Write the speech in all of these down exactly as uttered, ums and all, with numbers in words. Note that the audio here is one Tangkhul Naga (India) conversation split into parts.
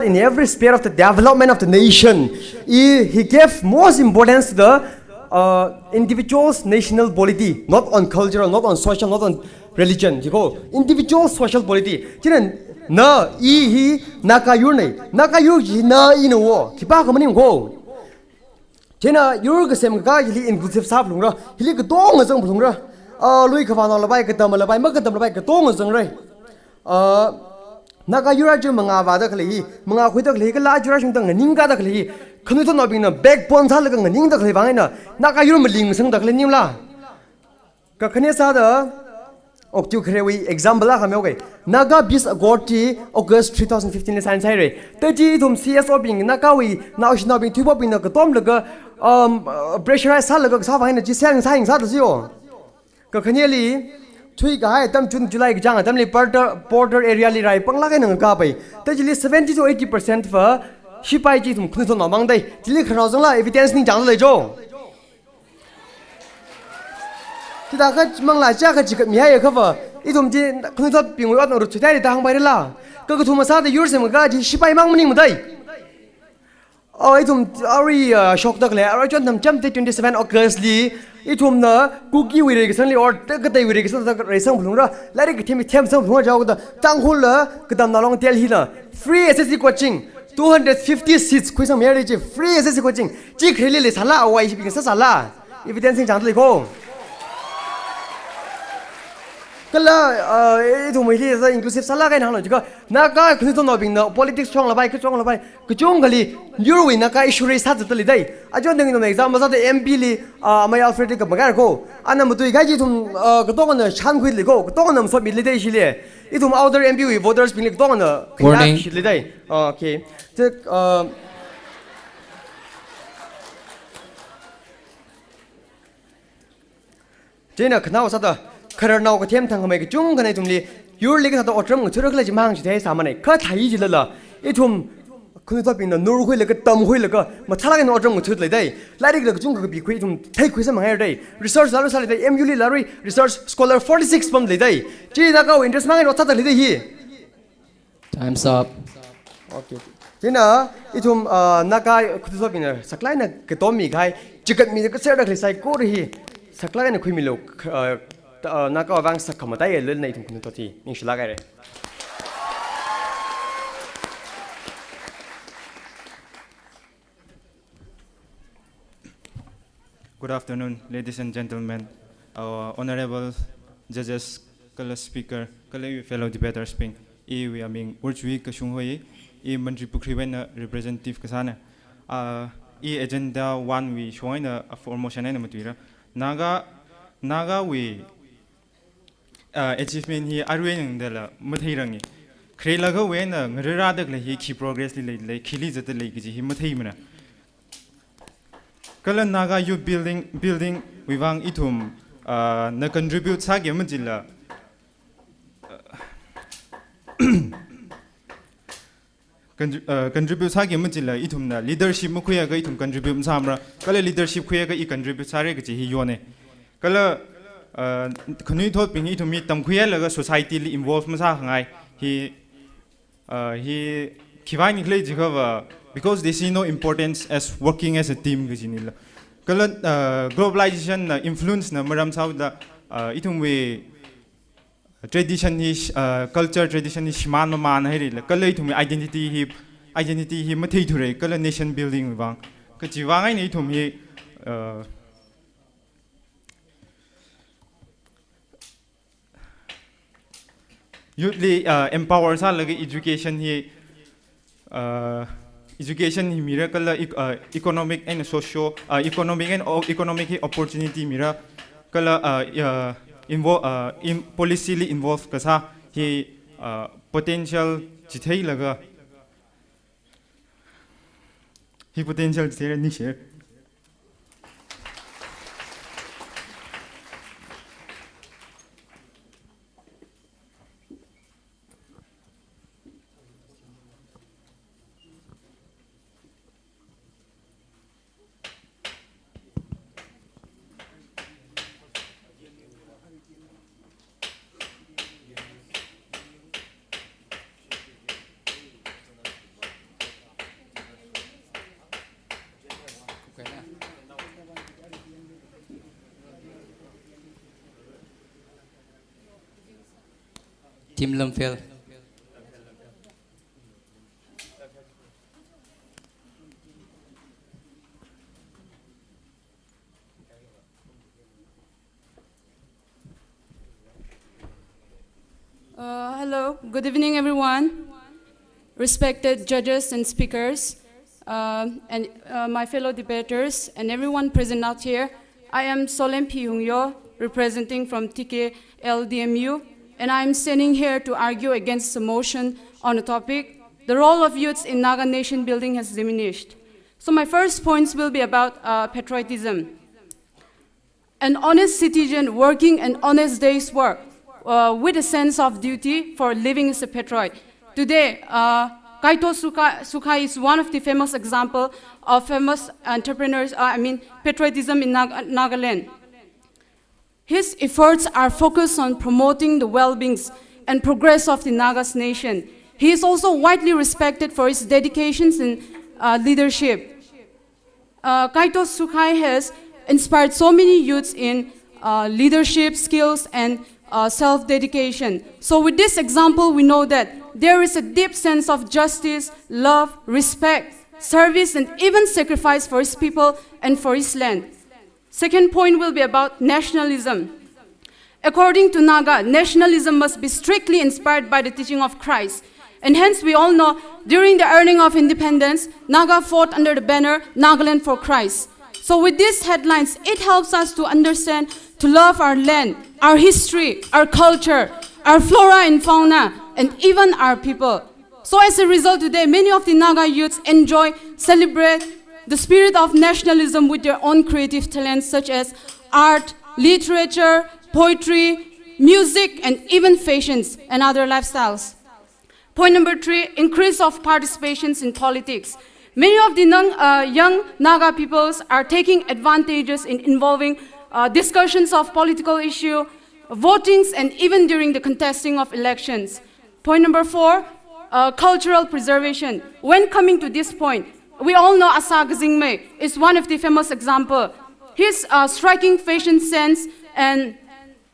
in every sphere of the development of the nation, he, he gave most importance to the uh, individual's national polity, not on cultural, not on social, not on religion. Chiko, individual social polity. China na, i hi Naga yurna, Naga yur chi na, ina wo, khipākha maningko. China yur kasem kakā hili inclusive sāphalungra, hili katonga zangphalungra. Ah, lui khavānao lapai, katam lapai, makatam lapai, katonga zangra. Ah, Naga yur aja mangā vāda khalei hi, mangā khuida khalei, kala aja rāshungda nganingkāda khalei hi, khanuithotnaobingna backbone sālaga nganingda khalei vang eina, Naga yur maling masangda khalei ningla. Kakhane sāda, oktiu kharewui example akha mihaoke. Naga Peace Accord chi August two thousand fifteen li sign sāhaira. Tachi ithum C S O bing, Nagawui naoshinaobing, thuiphokbingna katomlaga, um, uh, pressurize sālaga kasā vang eina chi sāyang sāyang sāda siyo. Kakhaneli, thuikahai atam June, July kachāng atamli border, border area li rai panglāk eina ngakapai. Tachili seventy to eighty percent va shipai chi ithum khanuithotnao mangdai. Chili khararnao zangla evidence ningchāngda leijo. Chithākha manglā chakha chigatmihai akha va, ithum chi khanuithotbingwui otna rut thuitai da hāngpairala. Kakathuma sāda yur sem kakā chi shipai mang maningmadai. Oh, ithum arui, uh, shokda khalei, arui chon thamchamda twenty-seven August li, ithumna Kukiwui reikasangli or kateiwui reikasangda reisangphalungra, lairik kathem themsangphalungra jihaoda, Tangkhulla katamnao long Delhi na free S S C coaching, two hundred fifty seats khuisangmihaira chi, free S S C coaching. Chi khareli leisāla, awai hibing sāsāla. Evidence ningchāngda leiko. Kala, uh, ithum hili sā inclusive sālāk eina hānglo jiakha, Naga khanuithotnaobingna politics chong lapai, kachong lapai, kachungkhali yurwui Naga issue raise sāzatda leidai. Aja ning example sāda M P li, ah, Amai Alfred li khamakaiko. Ana matuikahai chi ithum, ah, katongana shānkhui leiko, katongana masotmi leidai shili. Ithum outer M P wui voters bingli katongana Warning. Khayākshi leidai. Ah, okay. Chik, ah, Chieina khanaowa sāda, khararnao kathem thangkhamei kachungkhana ithumli, yurli kathāda otram ngathara khala chi mahāngchithei sāmanei, kha thai jilala, ithum khanuithotbingna nurkhuilaga, tamkhuilaga, mathālāk eina otram ngathara leidai, lairikla kachungkha kapikhui ithum theikhui sāmangairadai, research lalu sāleidai, M U li lalu research scholar forty-six pamleidai, chi Nagawui interest mang eina ot sāda leidai hi. Time's up. Okay. Chieina, ithum, uh, Naga khanuithotbingna saklāk eina katom mikahai, chigatmida kaserda khalei saikora hi, saklāk eina khuimilu, uh, uh, Nagawui vang sakkhamataiya lelna ithum khanuithot hi, ningshilāk haira. Good afternoon, ladies and gentlemen, our honorable judges, kala speaker, kala fellow debaters bing. Iwui aming Urchui Kashung hoi, i Mantripukhriwui eina representative kasāna. Ah, i agenda one wui shong eina, ah, for motion eina matuira. Naga, Nagawui ah, achievement hi arui nangdala matheirangi. Kharelakhawui eina ngararada khalei hi khi progress li lei, lei, khili zatda lei kaji hi matheimana. Kala Naga Youth Building, Building wui vang ithum, ah, na contribute sāki machila, ah, Contri-, uh, contribute sāki machila ithumna leadership makhuiakha ithum contribute masāmara. Kala leadership khuiakha i contribute sāra kaji hi yone. Kala, uh, khanuithotbing ithum hi tamkhuilaga society li involve masākhangai hi, uh, hi khiwuivang khala jiakhava, because they see no importance as working as a team kajinila. Kala, uh, globalization na influence na maram sāhaoda, uh, ithumwui tradition hi, uh, culture tradition hi shimān mamānhairala, kala ithumwui identity hi, identity hi matheithura, kala nation building vang. Kaji vang eina ithum hi, uh, youth li, uh, empower sālaga education hi, uh, education hi mira kala ec-, uh, economic and socio, uh, economic and o-, economic hi opportunity mira kala, uh, uh, invo-, uh, in policy li involve kasā hi, uh, potential chitheilaga, hi potential chithei ni share. Team Lamphel. Uh, hello, good evening, everyone. Respected judges and speakers, uh, and, uh, my fellow debaters, and everyone present out here. I am Solem P. Hungyo, representing from T K L D M U, and I am standing here to argue against the motion on the topic, "The role of youths in Naga nation building has diminished." So my first points will be about, uh, patriotism. An honest citizen working an honest day's work, uh, with a sense of duty for living as a patriot. Today, uh, Kaito Sukhai, Sukhai is one of the famous example of famous entrepreneurs, uh, I mean, patriotism in Nag-, Nagaland. His efforts are focused on promoting the well-beings and progress of the Nagas nation. He is also widely respected for his dedications in, uh, leadership. Uh, Kaito Sukhai has inspired so many youths in, uh, leadership skills and, uh, self-dedication. So with this example, we know that there is a deep sense of justice, love, respect, service, and even sacrifice for his people and for his land. Second point will be about nationalism. According to Naga, nationalism must be strictly inspired by the teaching of Christ. And hence, we all know, during the earning of independence, Naga fought under the banner "Nagaland for Christ." So with these headlines, it helps us to understand to love our land, our history, our culture, our flora and fauna, and even our people. So as a result, today, many of the Naga youths enjoy, celebrate the spirit of nationalism with their own creative talents such as art, literature, poetry, music, and even fashions and other lifestyles. Point number three, increase of participations in politics. Many of the non-, uh, young Naga peoples are taking advantages in involving, uh, discussions of political issue, votings, and even during the contesting of elections. Point number four, uh, cultural preservation. When coming to this point, we all know Asa Kazingmei is one of the famous example. His, uh, striking fashion sense and,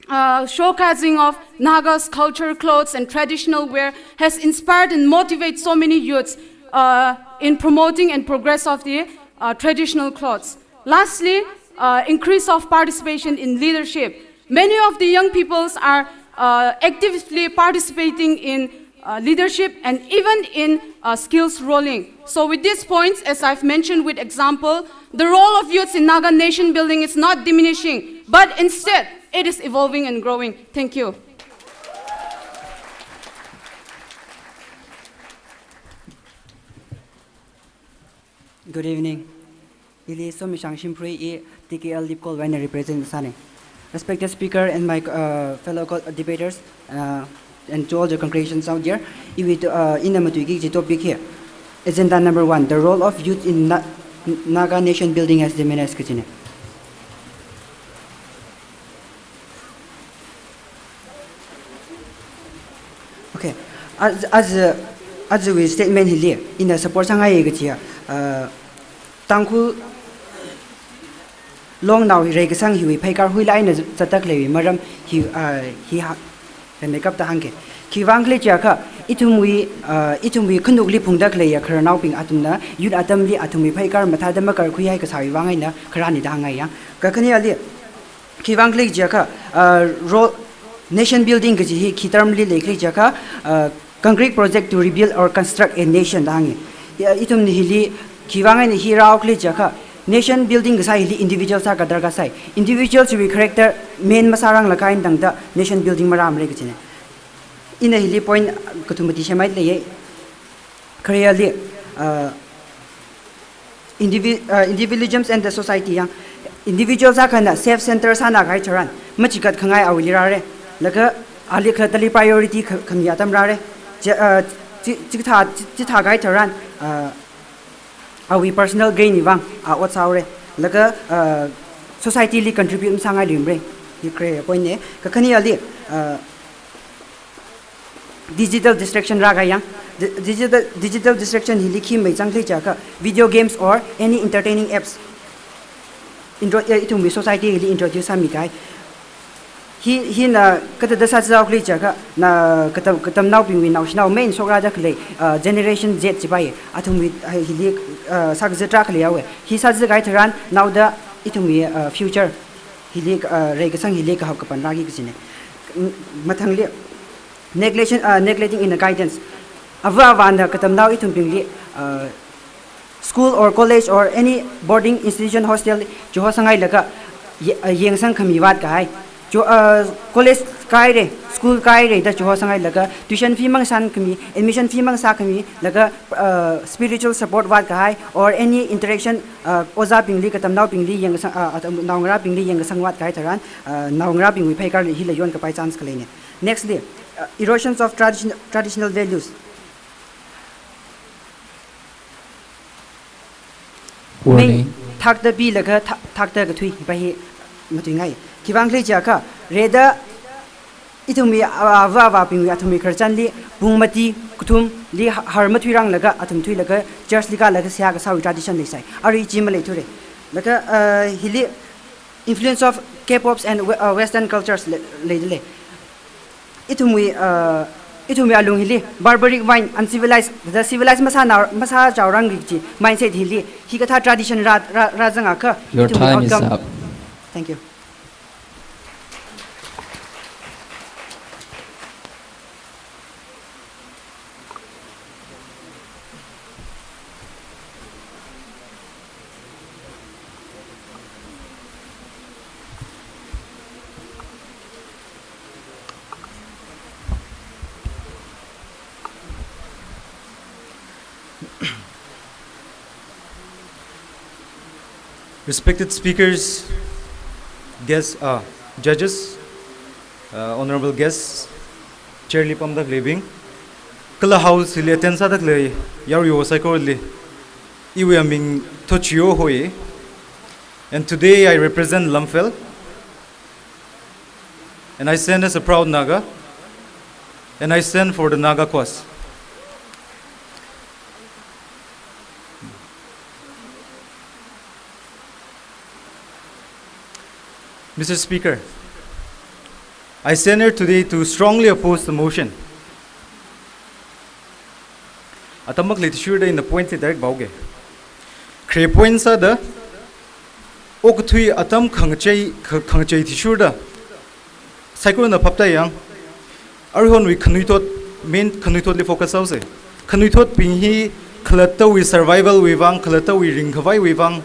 uh, showcasing of Nagas' culture, clothes, and traditional wear has inspired and motivated so many youths, uh, in promoting and progress of the, uh, traditional clothes. Lastly, uh, increase of participation in leadership. Many of the young peoples are, uh, actively participating in, uh, leadership and even in, uh, skills rolling. So with these points, as I've mentioned with example, the role of youths in Naga nation building is not diminishing, but instead, it is evolving and growing. Thank you. Good evening. Ili Somishang Shimprui, i T K L Lipko wui eina represent sāna. Respected speaker and my, uh, fellow co-, debaters, uh, and to all the congregations out there, iwui, uh, ina matuiki kaji topic hi. Agenda number one, the role of youth in Na-, Naga nation building has diminished kajina. Okay. As, as, as wui statement hili, ina support sāngai kajiya, uh, Tangkhul longnao hi reikasang hiwui pheikar huila eina zatda khaleiwui maram hi, uh, hi ha, remeikapta hāngke. Khiwuivang khala jiakha, ithumwui, uh, ithumwui khanukli phungda khaleiya khararnaobing athumna, youth atamli athumwui pheikar mathāda makarkhuihai kasāwui vang eina kharāna da hāngngaiya. Kakhaneli, khiwuivang khala jiakha, uh, ro-, nation building kaji hi khi term li lei khala jiakha, uh, concrete project to rebuild or construct a nation da hāngi. Ya, ithumna hili khiwuivang eina hi rāo khala jiakha, nation building kasā hili individual sākha darkar sai. Individual chiwui character main masārang laga eina tangda nation building marāmara kajina. Ina hili point kathum mati shemai leiya. Khareli, uh, indivi-, uh, individualism and the society yang. Individual sākhana self-centered sāna kahai tharan, machikat khangai awuili rāra. Laga ali khalattali priority kha-, khami atam rāra. Chi, uh, chi, chithā, chi, chithā kahai tharan, uh, awui personal gain wui vang, uh, ot sāhaora. Laga, uh, society li contribute masāngai luimara. Hi khare point na. Kakhaneli, uh, digital distraction rākahai yang. Di-, digital, digital distraction hili khi meichang khala jiakha, video games or any entertaining apps intro-, eh, ithumwui society hili introduce sāmi kahai. Hi, hina kathāda sāzāhaokhala jiakha, na katam, katamnaobingwui naoshinao main shokrāda khalei, uh, Generation Z chi pai, athumwui, uh, hili, uh, sākazā tarākha leihaowe. Hi sāzākahai tharan naoda ithumwui, uh, future hili, uh, reikasang hili kahap kapan rāki kajine. M-, mathangli, neglection, uh, neglecting in the guidance. Ava avāna katamnao ithumbingli, uh, school or college or any boarding institution, hostel, chiho sanghailaga ye-, uh, yangsang khami vātkahai. Chi, uh, college kāhaire, school kāhaire da chiho sanghailaga tuition fee mang sān khami, admission fee mang sā khami, laga, uh, spiritual support vātkahai, or any interaction, uh, ojābingli, katamnaobingli yangsang, uh, atam-, naongarābingli yangsang vātkahai tharan, uh, naongarābingwui pheikar hila yonkapai chance khaleine. Nextly, uh, erosions of tradition-, traditional values. Warning. Main thakta pilaga tha-, thakta kathui pa hi matuingai. Khiwuivang khala jiakha, rida ithumwui, a, ava avābingwui athumwui khararchanli pung mati kathumli ha-, har mathuiranglaga athum thuilaga church li kālaga seihā kasāwui tradition leisai. Arui chi maleithure. Laga, uh, hili influence of K-pops and we-, uh, Western cultures le-, leidalei. Ithumwui, uh, ithumwui alung hili barbaric mind, uncivilized, the civilized masāna, masāchaorangki kaji mindset hili, hikathā tradition rā, rā, rāzangakha, Your ithumwui time is outcome up. Thank you. Respected speakers, guests, uh, judges, uh, honorable guests, chair li pamda khaleibing, kala house li attend sāda khalei yaruiwo saikorali, iwui aming Thochio hoi, and today I represent Lamphel, and I stand as a proud Naga, and I stand for the Naga cause. Mister Speaker, I stand here today to strongly oppose the motion. Atam makhalei athishurda ina point li direct vāuge. Khare point sāda, okathui atam khangachei, kha-, khangachei athishurda saikorana phaptā yang, aruihonwui khanuithot, main khanuithotli focus sāuse. Khanuithotbing hi khalattawui survival wui vang, khalattawui ringkhavaiwui vang,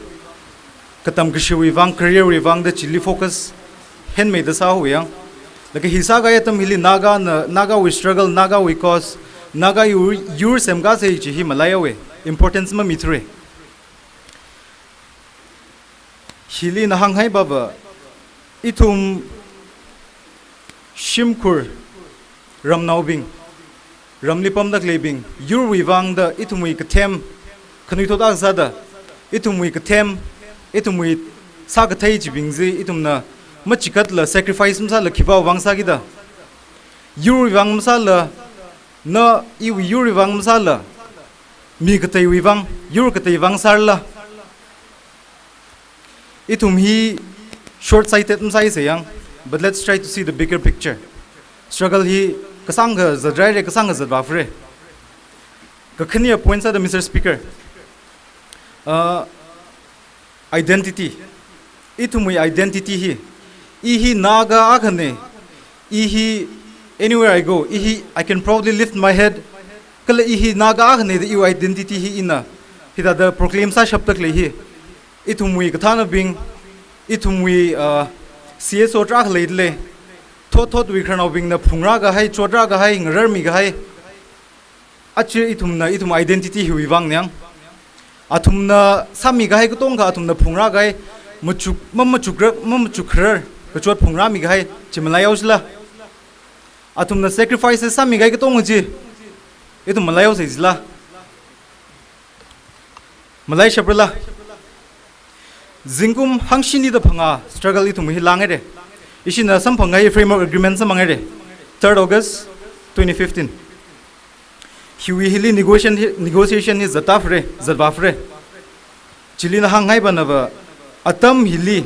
katam kashiwui vang, career wui vang da chili focus henmeida sāhaowa yang. Laga hi sākahai atam hili Nagana, Nagawui struggle, Nagawui cause, Naga yur, yur semkasei chi hi malaihaowe, importance mamithure. Hili ina hānghaiva, ithum shimkhur ramnaobing, ramli pamda khaleibing, yurwui vangda ithumwui kathem, khanuithot akha sāda, ithumwui kathem, ithumwui sākathei chibing chi ithumna machikatla sacrifice masāla khipāwui vang sākida. Yurwui vang masāla, na iwui yurwui vang masāla, mi kateiwui vang, yur katei vang sārala. Ithum hi short-sighted masāise yang, but let's try to see the bigger picture. Struggle hi kasāngkha zatrāre, kasāngkha zatvāphure. Kakhane point sāda, Mister Speaker, uh, identity. Ithumwui identity hi. I hi Naga akhane. I hi, anywhere I go, I hi, I can proudly lift my head. Kala I hi Naga akhane da iwui identity hi ina hithāda proclaim sāshapda khalei hi. Ithumwui kathānabing, ithumwui, uh, C S O tarākha leidalei. Thot thotwui khararnaobingna phungrākahai, chotrākahai, ngararmikahai. Achi ithumna, ithum identity hiwui vang niang. Athumna sāmikahai katongkha, athumna phungrākahai, machuk, mamachukra, mamachukrar, kachot phungrāmikahai, chi malaihaosila. Athumna sacrifices sāmikahai katonga chi, ithum malaihaosei jila. Malaishaprala. Zingkum hangshini da phangā struggle ithum hi langhaire. Ishina samphangkahai framework agreement samphanghaire. Third August twenty fifteen. Hiwui hili negotiation hi, negotiation hi zattāphure, zatvāphure. Chili ina hāngngaiva nava, atam hili,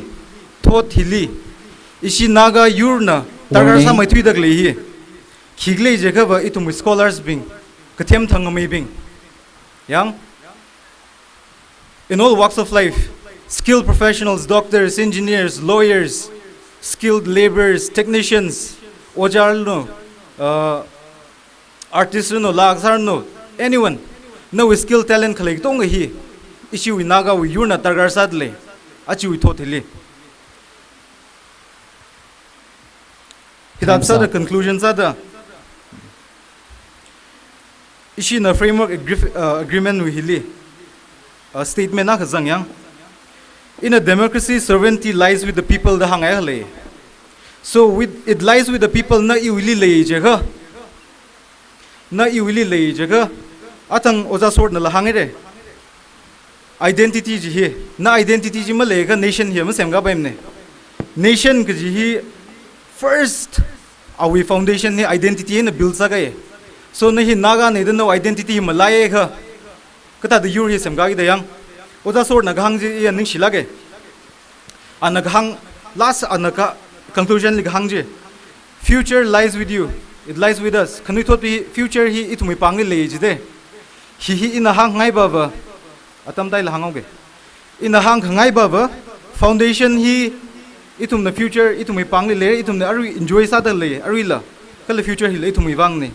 thot hili, ishi Naga yurna, Darkar sāmeithuida khalei hi. Khikhalei jiakha va ithumwui scholars bing, kathem thangmeibing. Yang, in all walks of life, skilled professionals, doctors, engineers, lawyers, skilled laborers, technicians, ojā ranu, uh, artist ranu, laa kasā ranu, anyone, nawui skill talent khalei katonga hi, ishiwui Nagawui yurna darkar sādalei, ajawui thot hili. Hithāda sāda conclusion sāda, ishina framework agree-, uh, agreement wui hili, uh, statement akha zang yang. In a democracy, sovereignty lies with the people da hāngai lei. So with, it lies with the people, na iwuili lei jiakha, na iwuili lei jiakha, athang ojā Sornala hānghaira. Identity chi hi, na identity chi maleiakha nation hi masemkapaimana. Nation kaji hi first, awui foundation hi identity eina build sākahai. So na hi Naganei da nawui identity hi malaiakha, kathāda yur hi semkakida yang. Ojā Sorna kahāng chi iya ningshilāka. Ana kahāng, last ana ka conclusion li kahāng chi, "Future lies with you, it lies with us." Khanuithot hi future hi ithumwui pāngli lei jida. Hi hi ina hāngngaiva va, atam taila hānghaoga. Ina hāngkhangai va va, foundation hi ithumna future, ithumwui pāngli lei, ithumna arui enjoy sāda lei, aruila, kala future hila ithumwui vangna.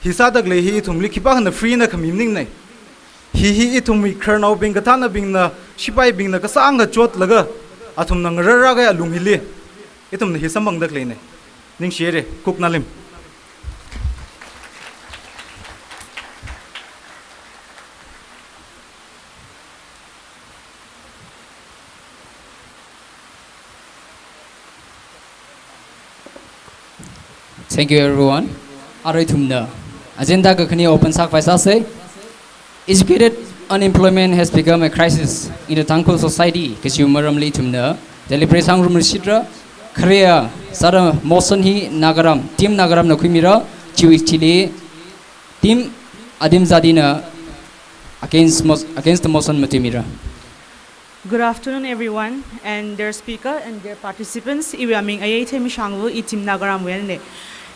Hi sāda khalei hi ithumli khipākhana free na khami maningnei. Hi hi ithumwui khararnaobing, kathānabingna, sipaibingna kasāngkha chotlaga, athumna ngararra kahai alung hili, ithumna hi samphangda khaleina. Ningshihaira, Kuknalim. Thank you, everyone. Arui ithumna agenda kakhane open sākhavai sāsa. Educated unemployment has become a crisis in the Tangkhul society. Kajiwui maramli ithumna deliberate sāngarumluishitra. Khare sāda motion hi Nagaram, Team Nagaramna khuimira. Chiwui thili Team Adim Jadina against mo-, against the motion matuimira. Good afternoon, everyone, and dear speaker and dear participants. Iwui aming Ayei Themishangvu, i Team Nagaramwuina.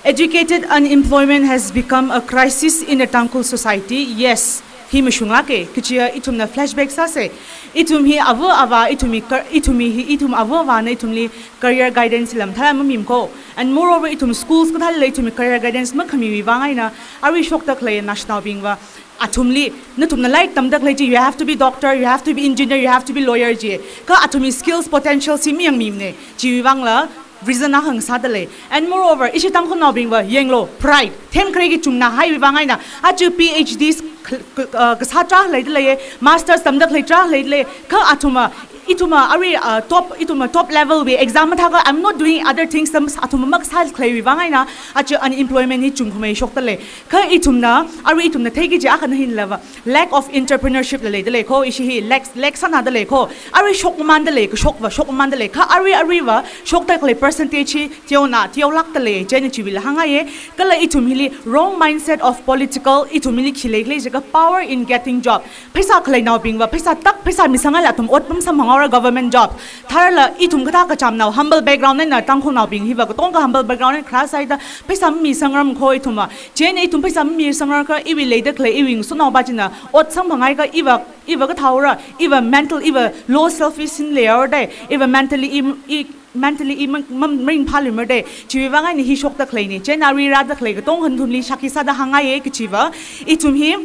Educated unemployment has become a crisis in the Tangkhul society. Yes, hi mashunglāka, kajiya ithumna flashback sāsa. Ithum hi ava avā, ithum hi kar-, ithum hi, ithum ava avāna ithumli career guidance lam thala mamim ko. And moreover, ithum schools kathālila ithum career guidance makhamiwui vang eina, arui shokda khalei naoshinabingva, athumli, nathumna lairik tamda khalei chi, you have to be doctor, you have to be engineer, you have to be lawyer ji. Kha athumwui skills potential chi mayangmimana. Chiwui vangla reason akha ngasāda lei. And moreover, ishi Tangkhulnaobingva, yanglu, pride. Themkharei kachungna haiwui vang eina, aja PhDs k-, k-, uh, kasā tarākha leida lei, masters tamda khalei tarākha leida lei. Kha athumva, ithumva arui, uh, top, ithumva top level wui exam mathākha, I'm not doing other things, tam athumva makasā khaleiwui vang eina, aja unemployment hi chungkhamei shokda lei. Kha ithumna, arui ithumna theiki kaji akhana hinlava, lack of entrepreneurship la leida lei ko, ishi hi lack, lack sānada lei ko. Arui shokmamanda lei, kashokva shokmamanda lei. Kha arui, aruiva shokda khalei percentage hi teona, teolākda lei, chieina chiwuila hāngngaiya. Kala ithum hili wrong mindset of political, ithum hili khi leikhala jiakha power in getting job. Pheisā khaleinaobingva, pheisā tak, pheisā misangaila athum ot pamsam hāngra government job. Tharla ithum kathā kachamnao humble background eina Tangkhulnaobing hiva katonga humble background eina kharā sāhaida pheisā mamisangram ko ithumva. Chieina ithum pheisā mamisangra kha iwui leida khalei iwui ngasotnao pā china ot samphangakha iva, iva kathāora, iva mental, iva low self esteem leihaora da, iva mentally i, i, mentally i ma-, ma-, maringphāluimara da. Chiwui vang eina hi shokda khaleina. Chieina arui rāda khalei katonga nathumli shākhi sāda hāngngaiya kajiva, ithum hi,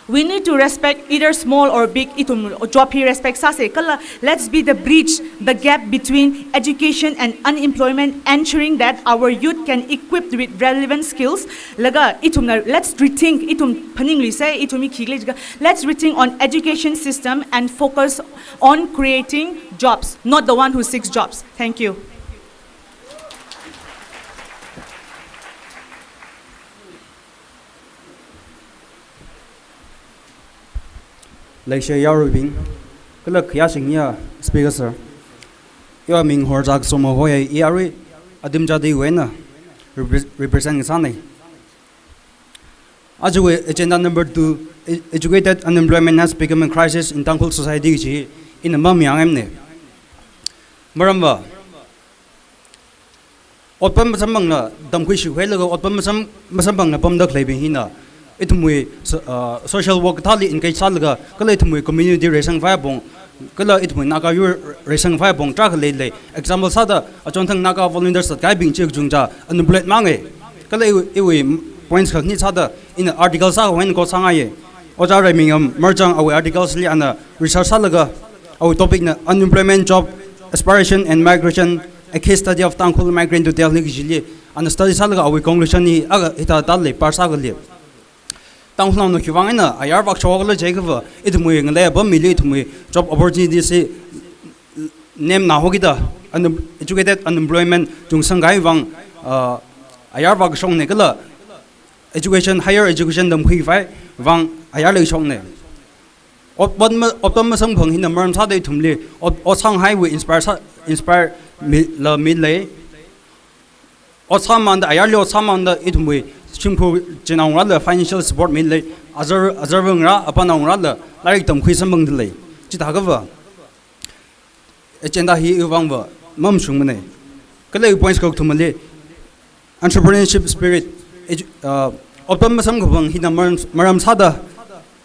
we need to respect either small or big, ithum job hi respect sāsa. Kala, let's be the bridge, the gap between education and unemployment, ensuring that our youth can equipped with relevant skills. Laga ithumna, let's rethink, ithum phaningluisa, ithum hi khikhala jiakha, let's rethink on education system and focus on creating jobs, not the one who seeks jobs. Thank you. Leishiya yaruibing, kala khayā singya Speaker Sir. Iwui aming Horza Kasoma hoya, i arui Adim Jadiwui eina repre-, represent ngasāna. Ajawui agenda number two, e-, educated unemployment has become a crisis in Tangkhul society kaji ina mamayāngaimana. Maramva, Otpam masamphangla tamkhui shikhuilaga otpam masam, masamphangla pamda khaleibing hina ithumwui so-, uh, social work kathāli engage sālaga, kala ithumwui community reisangkhavai apong, kala ithumwui Naga yur reisangkhavai apong tarākha leilei. Example sāda, achonthang Naga volunteers sākahaibing chi kachungcha unemployed mangei. Kala iwui, iwui points khani sāda, ina article sākhavai eina quote sāngaiye. Ojā Reimingam Marchang awui articles li ana research sālaga, awui topic na Unemployment, Job Aspiration and Migration, a case study of Tangkhul migrant to Delhi kajili ana study sālaga awui conclusion hi akha hithāda lei, par sākali. Tangkhulnaona khiwuivang eina ayar vākashok khala jiakhava, ithumwui ngalei apam mili ithumwui job opportunities hi nemna hokida, unem-, educated unemployment chungsangkahai vang, uh, ayar vākashokna kala education, higher education tamkhuikhavai vang ayar leishokna. Otpam ma-, otpam masamphang hina maram sāda ithumli ot, ot sānghaiwui inspire sā, inspire mi, la milei. Ot sāmanda, ayarli ot sāmanda ithumwui shimkhur chinaongarāla financial support milei. Azar, azarva ngarā, apānaongarāla lairik tamkhui samphangda lei. Chithākhava agenda hi iwui vangva mamashungmanei. Kala points kakathumali entrepreneurship spirit. Edu-, uh, otpam masamkaphang hina maram, maram sāda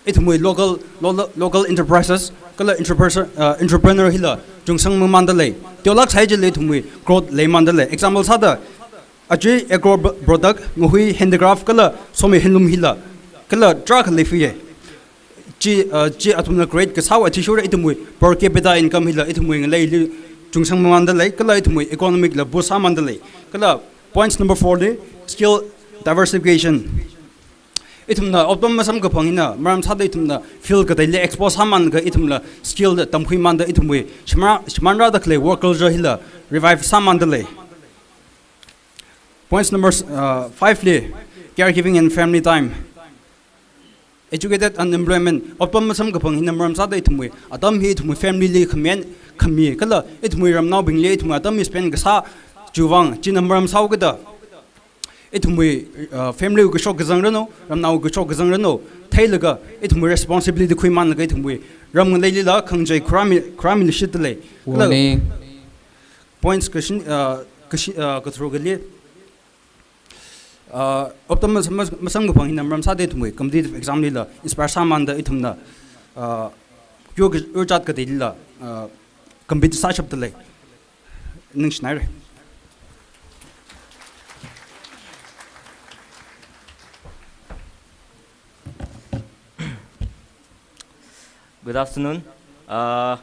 ithumwui local, lo-, lo-, local enterprises kala entrepreneur, uh, entrepreneur hila chungsang mamanda lei. Teolāk sāi jilei ithumwui growth leimanda lei. Example sāda, Ajay agro pro-, product, ngahui handicraft kala Somi handloom hila, kala tarākha leifie. Chi, uh, chi athumna create kasāwui athishurda ithumwui per capita income hila ithumwui ngaleili chungsang mamanda lei, kala ithumwui economic la boost sāmanda lei. Kala points number four li skill diversification. Ithumna otpam masamkaphang hina maram sāda ithumna field kateili expose sāmanga ithumla skill da tamkhuimanda ithumwui shimān, shimānrāda khalei work culture hila revive sāmanda lei. Points number, uh, five li, caregiving and family time. Educated unemployment, otpam masamkaphang hina maram sāda ithumwui atam hi ithumwui family li khamin, khami, kala ithumwui ramnaobingli ithumwui atam hi spend kasā chiwui vang, china maram sāhaokida ithumwui, uh, family wui kashok kazang ranu, ramnao kashok kazang ranu theilaga ithumwui responsibility khuimānlaga ithumwui ram ngaleilila khangachei khuirāmi, khuirāmi lishit lei. Kala warning. Points kashin, uh, kashi, uh, katharukali, uh, otpam mas-, mas-, masamkaphang hina maram sāda ithumwui competitive exam lila inspire sāmanda ithumna, uh, yur ka-, yurchat kateilila, uh, compete sāshapda lei. Ningshinaira. Good afternoon. Uh,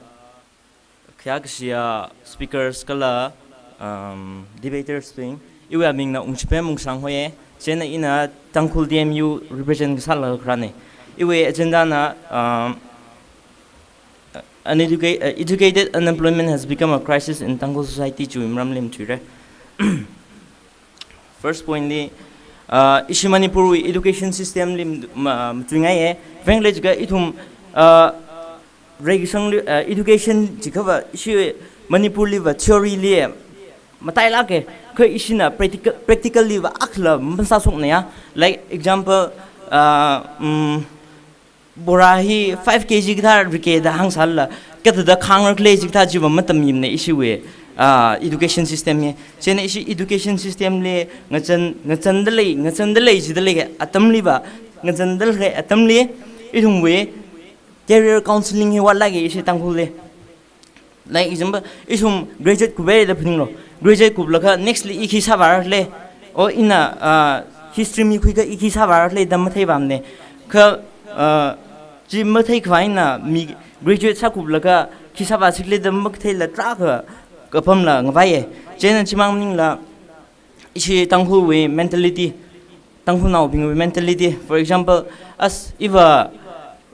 khayākashiya speakers kala, um, debaters bing. Iwui amingna Ungshipem Ungshang hoiye. Chieina ina Tangkhul D M U represent kasāla kharāne. Iwui agenda na, um, uneduca-, uh, educated unemployment has become a crisis in Tangkhul society chiwui maramli matuira. First point li, uh, ishi Manipur wui education system li ma-, matuingaiye. Veng lejiakha ithum, uh, regression li, uh, education jiakhava ishi Manipur liva theory li matailāke. Kha ishina practical, practical liva akhala masāshoknaya. Like example, uh, um, bora hi five K G kathā rike da hāngsālala, kathāda khāngra khalei jikathā chiva matamyimna ishiwui, ah, education system hi. Chieina ishi education system li ngachan, ngachanda lei, ngachanda lei jida lei atamliva, ngachanda lei atamli, ithumwui career counseling hi vātlāke ishi Tangkhulli. Like example, ithum graduate kuphaira da phaninglu. Graduate kuplaga next li i khi sāvāra khala. O ina, ah, history mikhuiakha i khi sāvāra khala da matheipamne. Kha, ah, chi matheikhavai eina mi graduate sākuplaga khi sāvāsi khala da makatheila tarākha kapamla ngavaiye. Chieina chimang maningla, ishi Tangkhulwui mentality, Tangkhulnaobingwui mentality. For example, as iva,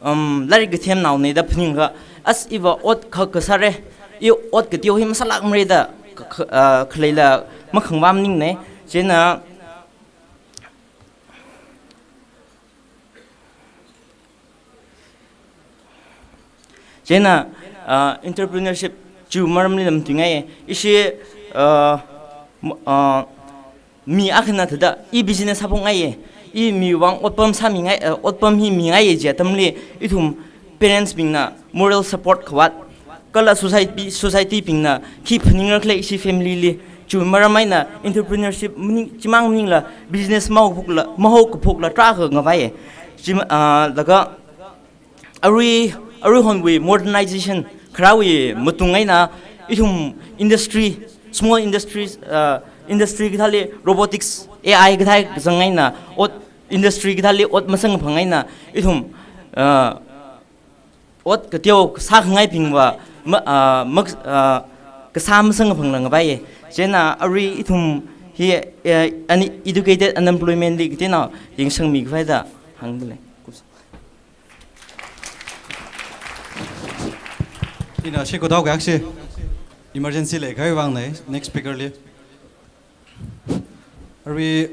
um, lairik kathemnaone da phaningakha, as iva ot kha kasāra, i ot kateo hi masālākmara da kha-, kha-, ah, khaleila makhangvā maningne. Chieina, chieina, ah, entrepreneurship chiwui maramlila matuingaiye. Ishi, ah, m-, ah, mi akhana thāda, i business sāphokngaiye, i miwui vang otpam sāmingai, ah, otpam hi mingaiye ji atamli, ithum parents bingna moral support khavāt, kala society, society bingna khi phaningra khala ishi family li, Chi maram eina entrepreneurship maning, chimang maningla business mahaokaphokla, mahaokaphokla tarākha ngavai. Chi, ah, laga arui, arui honwui modernization kharāwui matung eina ithum industry, small industries, ah, industry kathāli robotics, A I kathā kazang eina ot industry kathāli ot masāphang eina ithum, ah, ot kateo sākhangaibingva ma, ah, mak, ah, kasā masāphangla ngavai. Chieina arui ithum hi, eh, uneducated unemployment li kateonao yangsangmi khavai da hāngdalei. Ina shi kotao kaksi emergency leikhavai vāngnei, next speaker li. Arui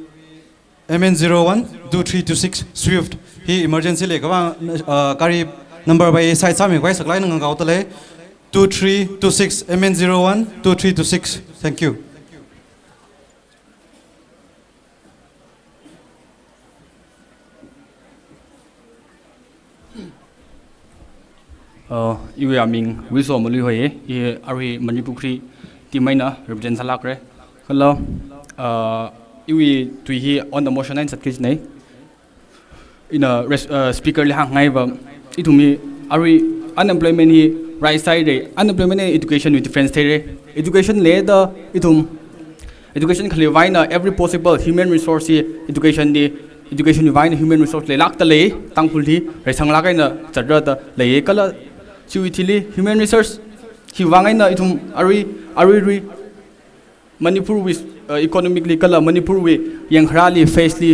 M N zero one two three two six Swift hi emergency leikhavai, uh, gari number bai side sāmi khavai saklāk eina ngakaodalei. Two three two six, M N zero one two three two six. Thank you. Uh, iwui aming Wiso Malui hoi, i arui Manipur Cree team eina represent sālākra. Kala, uh, iwui tui hi on the motion eina sātki jinei. Ina res-, uh, speaker li hāngngaiva, ithumwui arui unemployment hi rise sāhaira, unemployment and education wui difference theira. Education leida ithum education khaleiwui vang eina every possible human resource hi education li, education wui vang eina human resource leilākdalei, Tangkhul hi reisanglāk eina zatrada lei. Kala chiwui thili human resource hiwui vang eina ithum arui, arui, arui Manipur wui, uh, economic li kala Manipur wui yangkharāli face li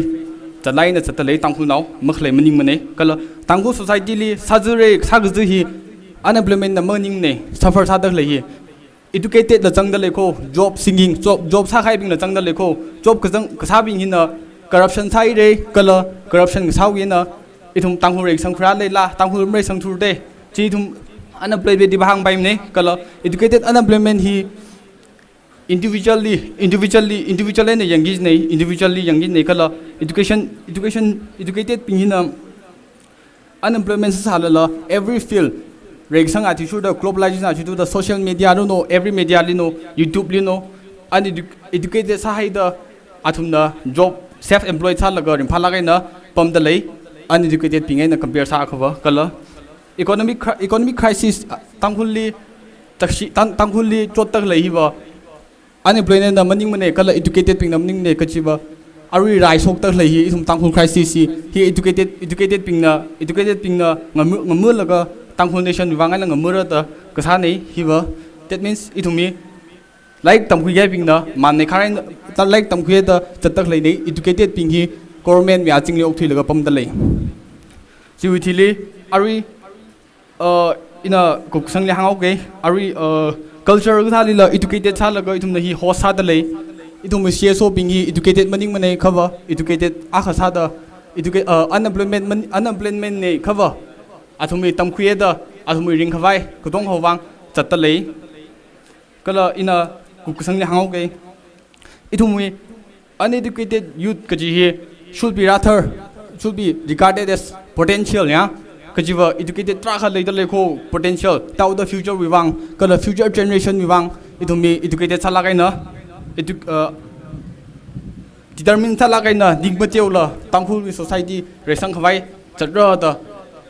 zatlāk eina zatdalei Tangkhulnao, makhalei maningmanei. Kala Tangkhul society li sāzire, sākazi hi unemployment na maningnei, suffer sādalei hi. Educated la zangdalei kho, job seeking, job, job sākahaibingla zangdalei kho, job kazang, kasābing hina corruption sāhaira, kala corruption kasāwui eina ithum Tangkhul reisangkhuira leila, Tangkhul mareisangthurda. Chi ithum unemployment diva hāngpaimanei, kala educated unemployment hi individually, individually, individual eina yangki jinei, individually yangki jinei, kala education, education, educated bing hina unemployment sāsālala, every field, reisang athishurda, globalization athishurda, social media li no, every media li no, YouTube li no, unedu-, educated sāhaida, athumna job, self-employed sālaga ringphālāk eina pamdalei, uneducated bing eina compare sāakhava, kala economic cri-, economic crisis, ah, Tangkhulli, takshi, Tang-, Tangkhulli chotdalei hiva, unemployment na maningmanei, kala educated bing na maningnei kajiva, arui raishokdalei hi, ithum Tangkhul crisis hi, hi educated, educated bing na, educated bing na ngamu-, ngamulaga Tangkhul nation wui vang eina ngamurada kasānei hiva. That means ithumwui lairik tamkhuihaibingna, manei kharai ta lairik tamkhuida zatdaleinei, educated bing hi government wui azingli okthuilaga pamdalei. Chiwui thili, arui, uh, ina kuksangli hānghaoke, arui, uh, culture kathālila educated sālaga ithumna hi host sādalei, ithumwui C S O bing hi educated maningmanei khava, educated akha sāda, educa-, uh, unemployment man-, unemployment nei khava, athumwui tamkhuida, athumwui ringkhavai, katonga vang zatdalei. Kala ina kuksangli hānghaoke. Ithumwui uneducated youth kaji hi should be rather, should be regarded as potential, ya. Kajiva educated tarākha leidalei kho potential, tao the future wui vang, kala future generation wui vang, ithumwui educated sālāk eina, edu-, uh, determine sālāk eina, ning mateola, Tangkhul wui society reisangkhavai zatrada,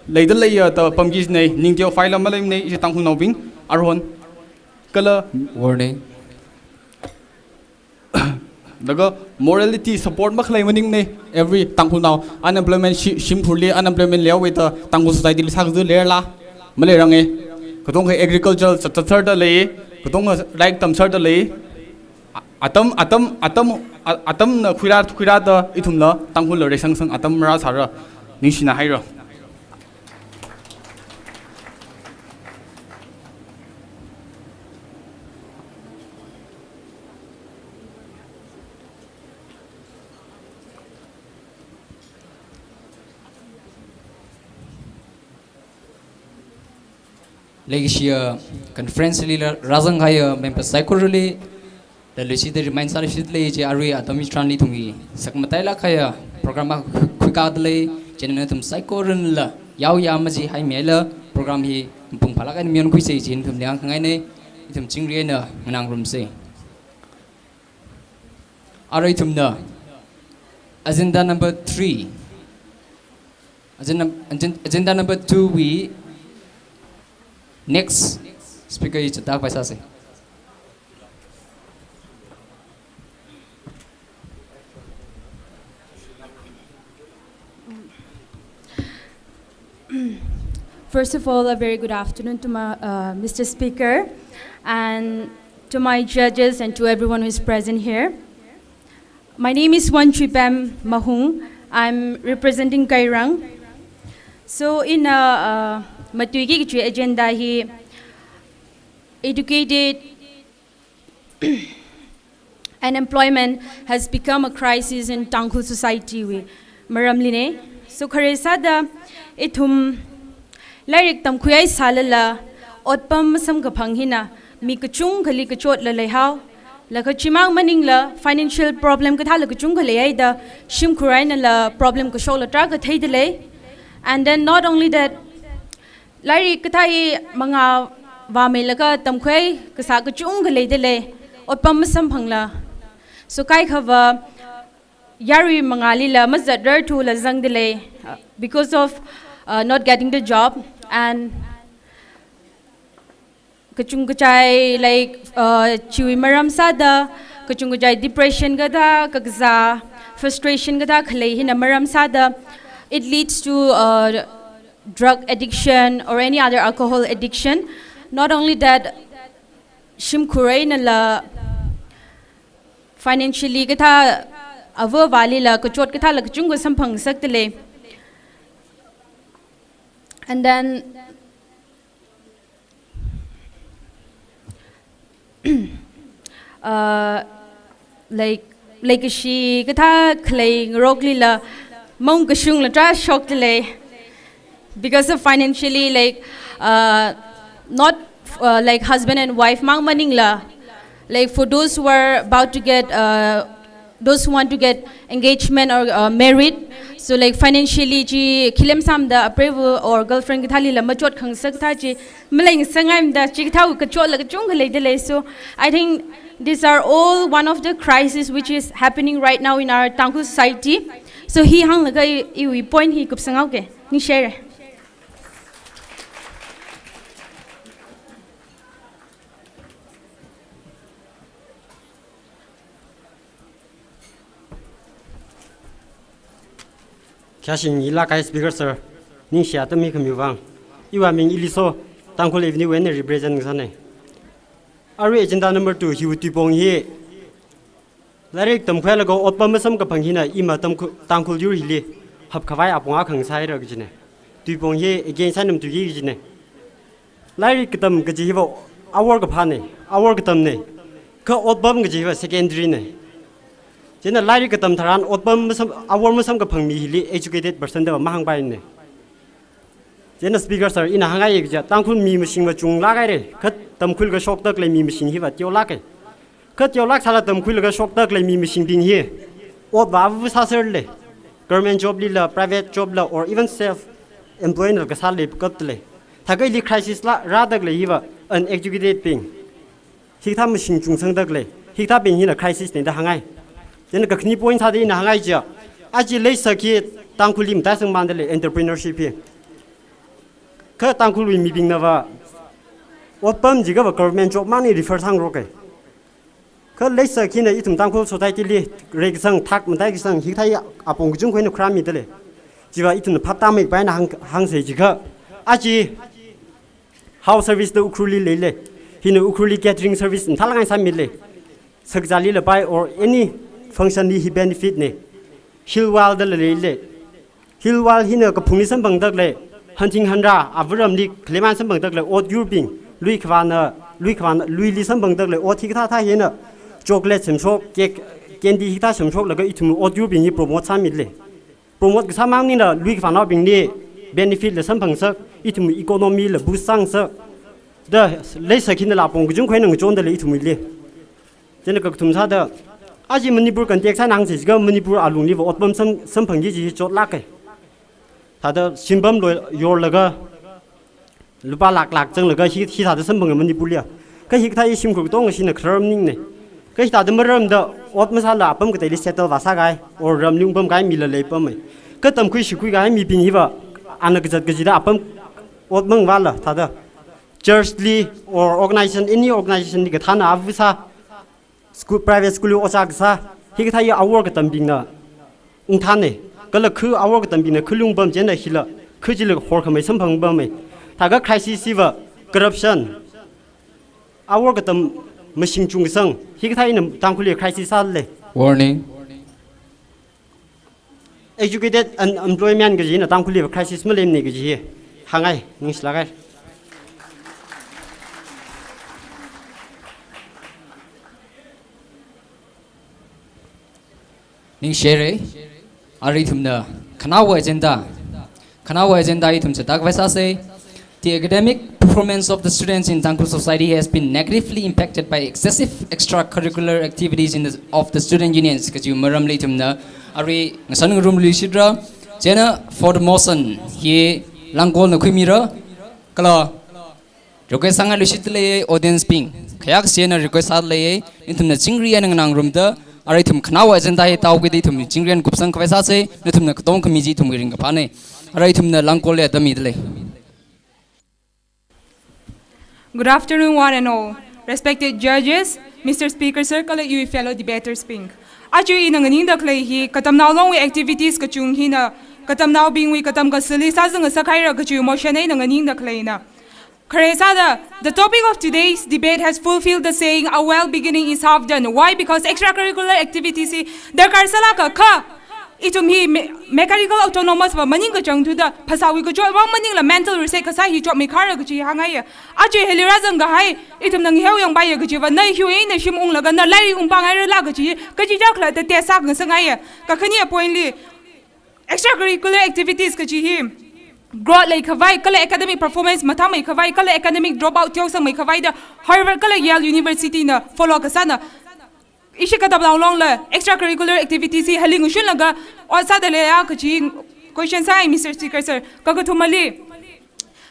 leidalei ya da pamki jinei, ning teo faila maleimanei, ishi Tangkhulnaobing, aruihon. Kala warning. Laga morality support makhalei maningnei, every Tangkhulnao unemployment shi-, shimkhurli unemployment leihaowa da Tangkhul society li sākazi leila, maleiranga. Katonga agriculture sā-, sāthatda lei, katonga lairik tamthatda lei. A-, atam, atam, atam, a-, atamna khuira, khuirada ithumla Tangkhulla reisangsang atam rāsāra, ningshina haira. Leishiya conference li rā-, rāzang kahaiya members saikorali, da leishida remind sāluishit lei chi arui atam hitharanli ithumwui sakmatailāk kahaiya program akha khuikada lei, chieina nathum saikoranala yaoya maji haimihaila program hi mapung phālāk eina mayonkhuisa chi nathumli hāngkhangainei, ithum chingri eina nganāngarumsa. Arui ithumna agenda number three, agenda, agenda, agenda number two wui next speaker hi chithākhavai sāsa. First of all, a very good afternoon to my, uh, Mister Speaker, and to my judges and to everyone who is present here. My name is Wonchuipem Mahung. I'm representing Kairang. So, ina, uh, matuiki kachi agenda hi educated unemployment has become a crisis in Tangkhul society wui maramlina. So, khare sāda ithum lairik tamkhuihai sālala, otpam masamkaphang hina mi kachungkhali kachotla leihao. Laga chimang maningla financial problem kathāla kachungkha leihaida, shimkhur einala problem kashokla tarākha theida lei. And then not only that, lairik kathā hi mangā vāmeilaga tamkhuihai kasā kachungkha leida lei, otpam masamphangla. So kaikhava yarui mangālila mazatrarthula zangda lei, uh, because of, uh, not getting the job, and kachungkachai, like, uh, chiwui maram sāda, kachungkachai depression kathā, kakazā frustration kathā khalei hina maram sāda, it leads to, uh, drug addiction or any other alcohol addiction. Not only that, shimkhur einala financially kathā, ava avālila kachot kathāla kachungkha samphangsakda lei. And then, uh, like, leikashi kathā khalei ngaroklila maung kashungla tarā shokda lei. Because of financially, like, uh, not, uh, like, husband and wife mang maningla, like, for those who are about to get, uh, those who want to get engagement or, uh, married, so, like, financially chi khilem samda apreiva or girlfriend kathālila machot khangasak kathā chi maleingasak ngaimada, chikathā kachotla kachungkha leida lei. So I think these are all one of the crises which is happening right now in our Tangkhul society. So hi hānglaga i, iwui point hi kupsanghaoke. Ningshi haira. Khayāshing ilāka Speaker sir, ningshi atam mikhamiwui vang. Iwui ming Iliso, Tangkhul Avenue wui eina represent sāna. Arui agenda number two hiwui tuipong hi lairik tamkhuilaga otpam masamkaphang hina ima Tangkhul, Tangkhul yur hili hapkhavai apong akha ngasāhaira kajina. Tuipong hi again sānam tuiki kajina. Lairik katam kaji hiva awor kaphāna, awor katamna. Kha otpam kaji hiva secondary na. Chieina lairik katam tharan otpam masam, awor masamkaphang mi hili educated person da mahāngpaina. Chieina Speaker sir, ina hāngngai kaja, Tangkhul mi mashingva chunglāk haira, kha tamkhuilaga shokda khalei mi mashing hiva teolāka. Kha teolāk sāla tamkhuilaga shokda khalei mi mashingbing hi otva ava sāserla. Government job lila, private job la, or even self employed la kasā leipakapda lei. Thākha ili crisis la rāda khalei hiva uneducated bing. Hikathā mashing chungsangda khalei, hikathābing hina crisis na da hāngngai. Chieina kakhane point sāda ina hāngngai chiya, aja leisak hi Tangkhulli mataisangmanda lei entrepreneurship hi. Kha Tangkhulwui mibingnava otpam jiakhava government job mangna refer sāngaroka. Kha leisak hina ithum Tangkhul society li reikasang, thak mataikasang, hikathā apong kachungkha eina khuirāmida lei. Chiva ithumna phap tāmeipai eina hāng, hāngsa chiakha, aja house service da Ukhrulli leila. Hina Ukhrulli catering service mathālāk eina sāmila. Sakzālila pai or any function li hi benefit na. Hill Wild dala leila. Hill Wild hina kaphungli samphangda khalei, hanthing hanrā, avaramli khalei mang samphangda khalei ot yurbing, lui khavāna, lui khavāna, luili samphangda khalei ot hikathā thā hina chocolate semshok, cake, candy hikathā semshoklaga ithum ot yurbing hi promote sāmila. Promote kasā mang maningla lui khavānaobingli benefit la samphangsak, ithum economy la boost sāngasak. Da leisak hinala apong kachungkha eina ngachonda lei ithumli. Chieina kakathum sāda, aja Manipur context eina hāngsa chiakha Manipur alungliva otpam sam, samphangki kaji hi chotlāka. Thāda shimpam lo yorlaga, lupā lakh lakh zanglaga hi, hithāda samphanga Manipurli ya. Kha hikathā hi shimkhur katonga shina kharar maningna. Pei thāda maramda ot masāla apam kateili settle vāsākahai, or ramli ungpamkahai mila leipamei. Kha tamkhui shikhuikahai mibing hiva, ana kazat kazida apam ot mavāla thāda. Church li or organization, any organization li kathāna avāsā, school, private school li ojā kasā, hikathā hi awor katambingna ungthānei. Kala khu awor katambingna khu lungpam chieina hila, khu chila horkhamei samphangpamei. Thākha crisis hiva, corruption, awor katam mashing chungkasang, hikathā hina Tangkhulli crisis sālei. Warning. Educated unemployment kaji hina Tangkhulli crisis maleimanei kaji hi hāngngai, ningshilākahai. Ningshire, arui ithumna khanaowa agenda, khanaowa agenda ithum sāda khavai sāsei. The academic performance of the students in Tangkhul society has been negatively impacted by excessive extracurricular activities in the, of the student unions kaji maramli ithumna arui ngasān ngarumluishitra. Chieina for the motion hi Langkolna khuimira, kala request sāngailuishitdalei audience bing. Khayākshina request sālei, nathumna chingri eina nganāngarumda, arui ithum khanaowa agenda hi tāhaokida ithum chingri eina kupsang khavai sāsei, nathumna katonga khami chi ithumwui ringkaphānei. Arui ithumna Langkolli atam midalei. Good afternoon, one and all. Respected judges, Mister Speaker Sir, kala iwui fellow debaters bing. Aja ina nganingda khalei hi, Katamnao Longwui activities kachung hina, Katamnaobingwui katam kashili sāzang ngasakhaira kaji motion eina nganingda khaleina. Khare sāda, the topic of today's debate has fulfilled the saying, "A well beginning is half done." Why? Because extracurricular activities hi darkar sālāka kha, ithum hi me-, mechanical autonomous va maningkachāng thuda, phasāwui kachot vang maningla mental reset kasā hi chotmeikhara kaji hāngngaiya. Aja hili rāzangkahai, ithumna ngaheo yangpaiya kajiva, na hiwui eina shim unglaga na lairik ungpamngairala kaji hi, kachichā khala da test sāngasakngaiya. Kakhane point li, extracurricular activities kaji hi growth leikhavai, kala academic performance mathāmeikhavai, kala academic dropout theosangmeikhavai da Harvard kala Yale University na follow kasāna. Ishi Katamnao Longla extracurricular activities hi haling ushunlaga ot sādaleiya kaji question sāi, Mister Speaker Sir. Kakathumali,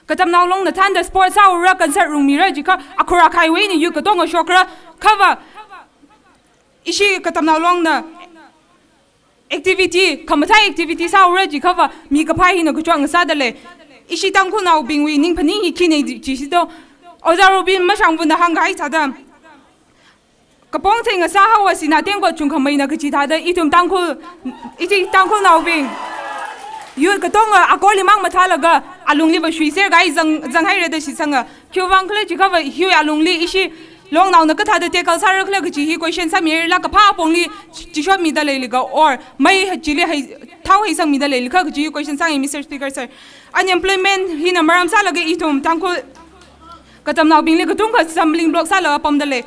Katamnao Longna thānda sports sāura, concert rungmira jiakha akhur akhaiwui eina youth katonga shokra, khava ishi Katamnao Longna activity, khamathā activity sāura jiakhava mi kaphā hina kachot ngasādalei. Ishi Tangkhulnaobingwui ningphaning hi khinei jisi to. Ojā Robin Mashangvana hāngkahai thāda, kapong theingasā haowa sina tengkot chungkhameina kaji thāda, ithum Tangkhul, ishi Tangkhulnaobing youth katonga akorli mang mathālaga alungli va shuiserkahai zang, zanghaira da shitsanga. Khiwuivang khala jiakhava hiwui alungli ishi Longnaona kathāda tackle sāra khala kaji hi question sāmirala, kaphā apongli chishotmida leilakha or mei ha chili hai, thao haisangmida leilakha kaji hi question sāngai, Mister Speaker Sir. Unemployment hina maram sālaga ithum Tangkhul Katamnaobingli katongkha stumbling block sālaga pamdalei.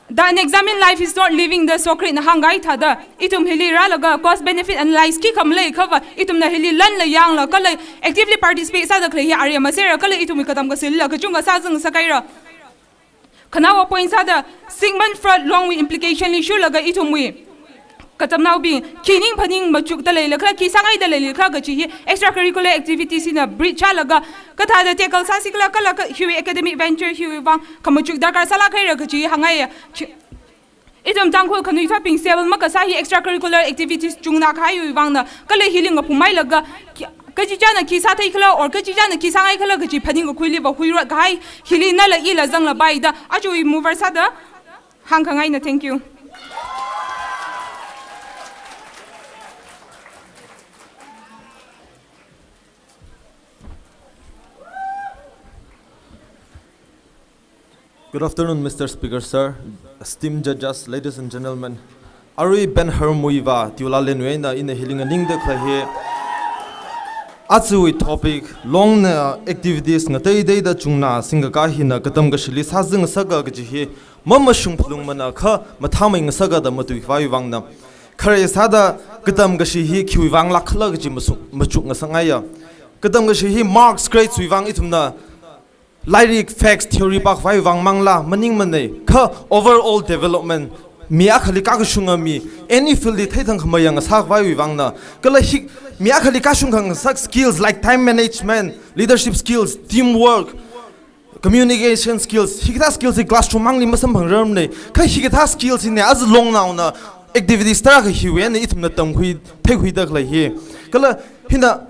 The unexamined life is not living da Socrates na hāngkahai thāda, ithum hili rālaga cost benefit analyze khikha maleikhava, ithumna hili lanla yangla kala actively participate sāda khalei hi aremma sera kala ithumwui katam kashilila kachungkha sāzang sākahaira. Khanaowa point sāda, Sigmund Freud Longwui implication li shurlaga ithumwui Katamnaobing khi ningphaning machukda leilakhala, khi sāngaida leilakhala kaji hi extracurricular activities hina bridge sālaga, kathāda tackle sāsi khala, kala kha hiwui academic venture hiwui vang khamachuk darkar sālākhaira kaji hāngngaiya. Chi-, ithum Tangkhul khanuithotbing stable makasā hi extracurricular activities chungna kahaiwui vangna, kala hili ngaphungmeilaga, khi, kachichāna khi sātheikhala or kachichāna khi sāngaikhala kaji phaning kakhuili va huirotkahai, hili nala ila zanglapai da, aja iwui mover sāda hāngkhangaina. Thank you. Good afternoon, Mister Speaker Sir, esteemed judges, ladies and gentlemen. Arui Ben Harmwui va Tiula Lenwui eina ina hili nganingda khalei hi, ajawui topic, Longna activities ngateiteida chungna singkakā hina katam kashili sāzang sāka kaji hi mamashung phalungmana kha mathāmei ngasaka da matuikhavaiwui vangna. Khare sāda katam kashi hi khiwui vang lākkhala kaji masu-, machuk ngasakngaiya. Katam kashi hi marks, grades wui vang ithumna lairik, facts, theory pākhavai vang mangla maningmanei. Kha overall development, mi akhali kakashunga mi, any field li theithang khamayang ngasakhavaiwui vangna, kala hi mi akhali kashungkhangasak skills like time management, leadership skills, teamwork, communication skills, hikathā skills hi classroom mangli masamphangrarmana. Kha hikathā skills hina aja longnaona activities tarākha hiwui eina ithumna tamkhui, theikhuida khalei hi. Kala hina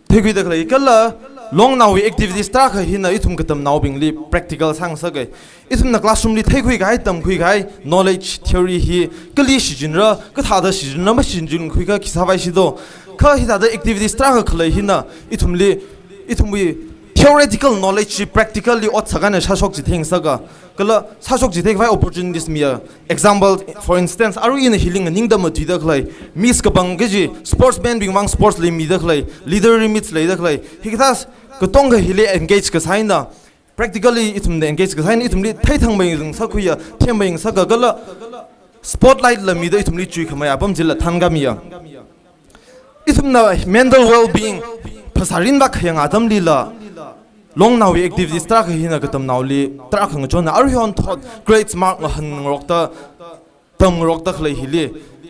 theikhuida khalei, kala longnaowui activities tarākha hina ithum katamnaobingli practical sāngasakai. Ithumna classroom li theikhuikahai, tamkhuikahai knowledge, theory hi kali shichinra, kathāda shichinra, mashichin khuikha khi sāpai shido. Kha hithāda activities tarākha khalei hina ithumli, ithumwui theoretical knowledge chi practical li ot sākahai eina sāshok chitheingasaka. Kala sāshok chitheikhavai opportunities miya. Example, for instance, arui ina hili nganingda matuida khalei, Miss Kapang kaji sportsman bingwui vang sports li mida khalei, literary meets leida khalei, hikathā katonga hili engage kasā eina, practically ithumna engage kasā eina ithumli theithang mayangngasakhuiya, them mayangngasaka, kala spotlight la mida ithumli chuikhamei apam chila thangkamiya. Ithumna mental well-being, phasā rinvak khayang atamlila longnaowui activities tarākha hina katamnaoli tarākha ngachonna. Aruihon thot grades mark ngahānngarokta, tamngarokta khalei hili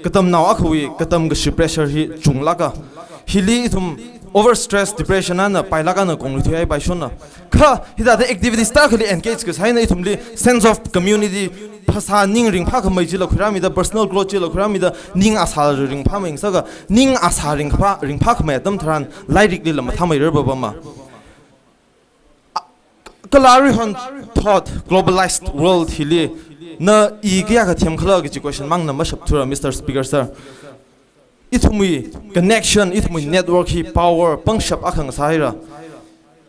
katamnao akhawui katam kashi pressure hi chunglāka. Hili ithum overstress, depression eina pailāk eina kongluithuihaipai shonna. Kha hithāda activities tarākhali engage kasā eina ithumli sense of community, phasā ning ringphākhamei chila khuirāmida, personal growth chila khuirāmida, ning asā ringphāmei ngasaka. Ning asā ringphā, ringphākhamei atam tharan lairiklila mathāmeirar baba ma. Kala aruihon thot globalized world hili na i kayākha themkhala kaji question mangna mashapthura, Mister Speaker Sir. Ithumwui connection, ithumwui network hi power pangshap akha ngasāhaira.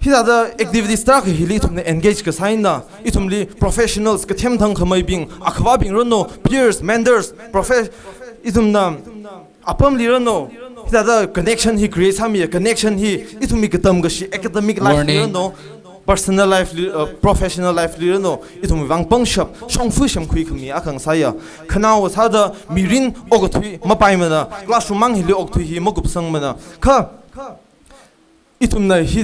Hithāda activities tarākha hili ithumna engage kasā eina, ithumli professionals kathemthang khameibing, akhavābing ranu, peers, mentors, profe-, ithumna apamli ranu, hithāda connection hi create sāmiya. Connection hi ithumwui katam kashi academic life li Warning. Ranu, personal life li, uh, professional life li ranu, ithumwui vang pangshap, shongfa semkhui khami akha ngasāya. Khanao sāda mirin okathui mapaimana, classroom mang hili okathui hi makupsangmana. Kha ithumna hi,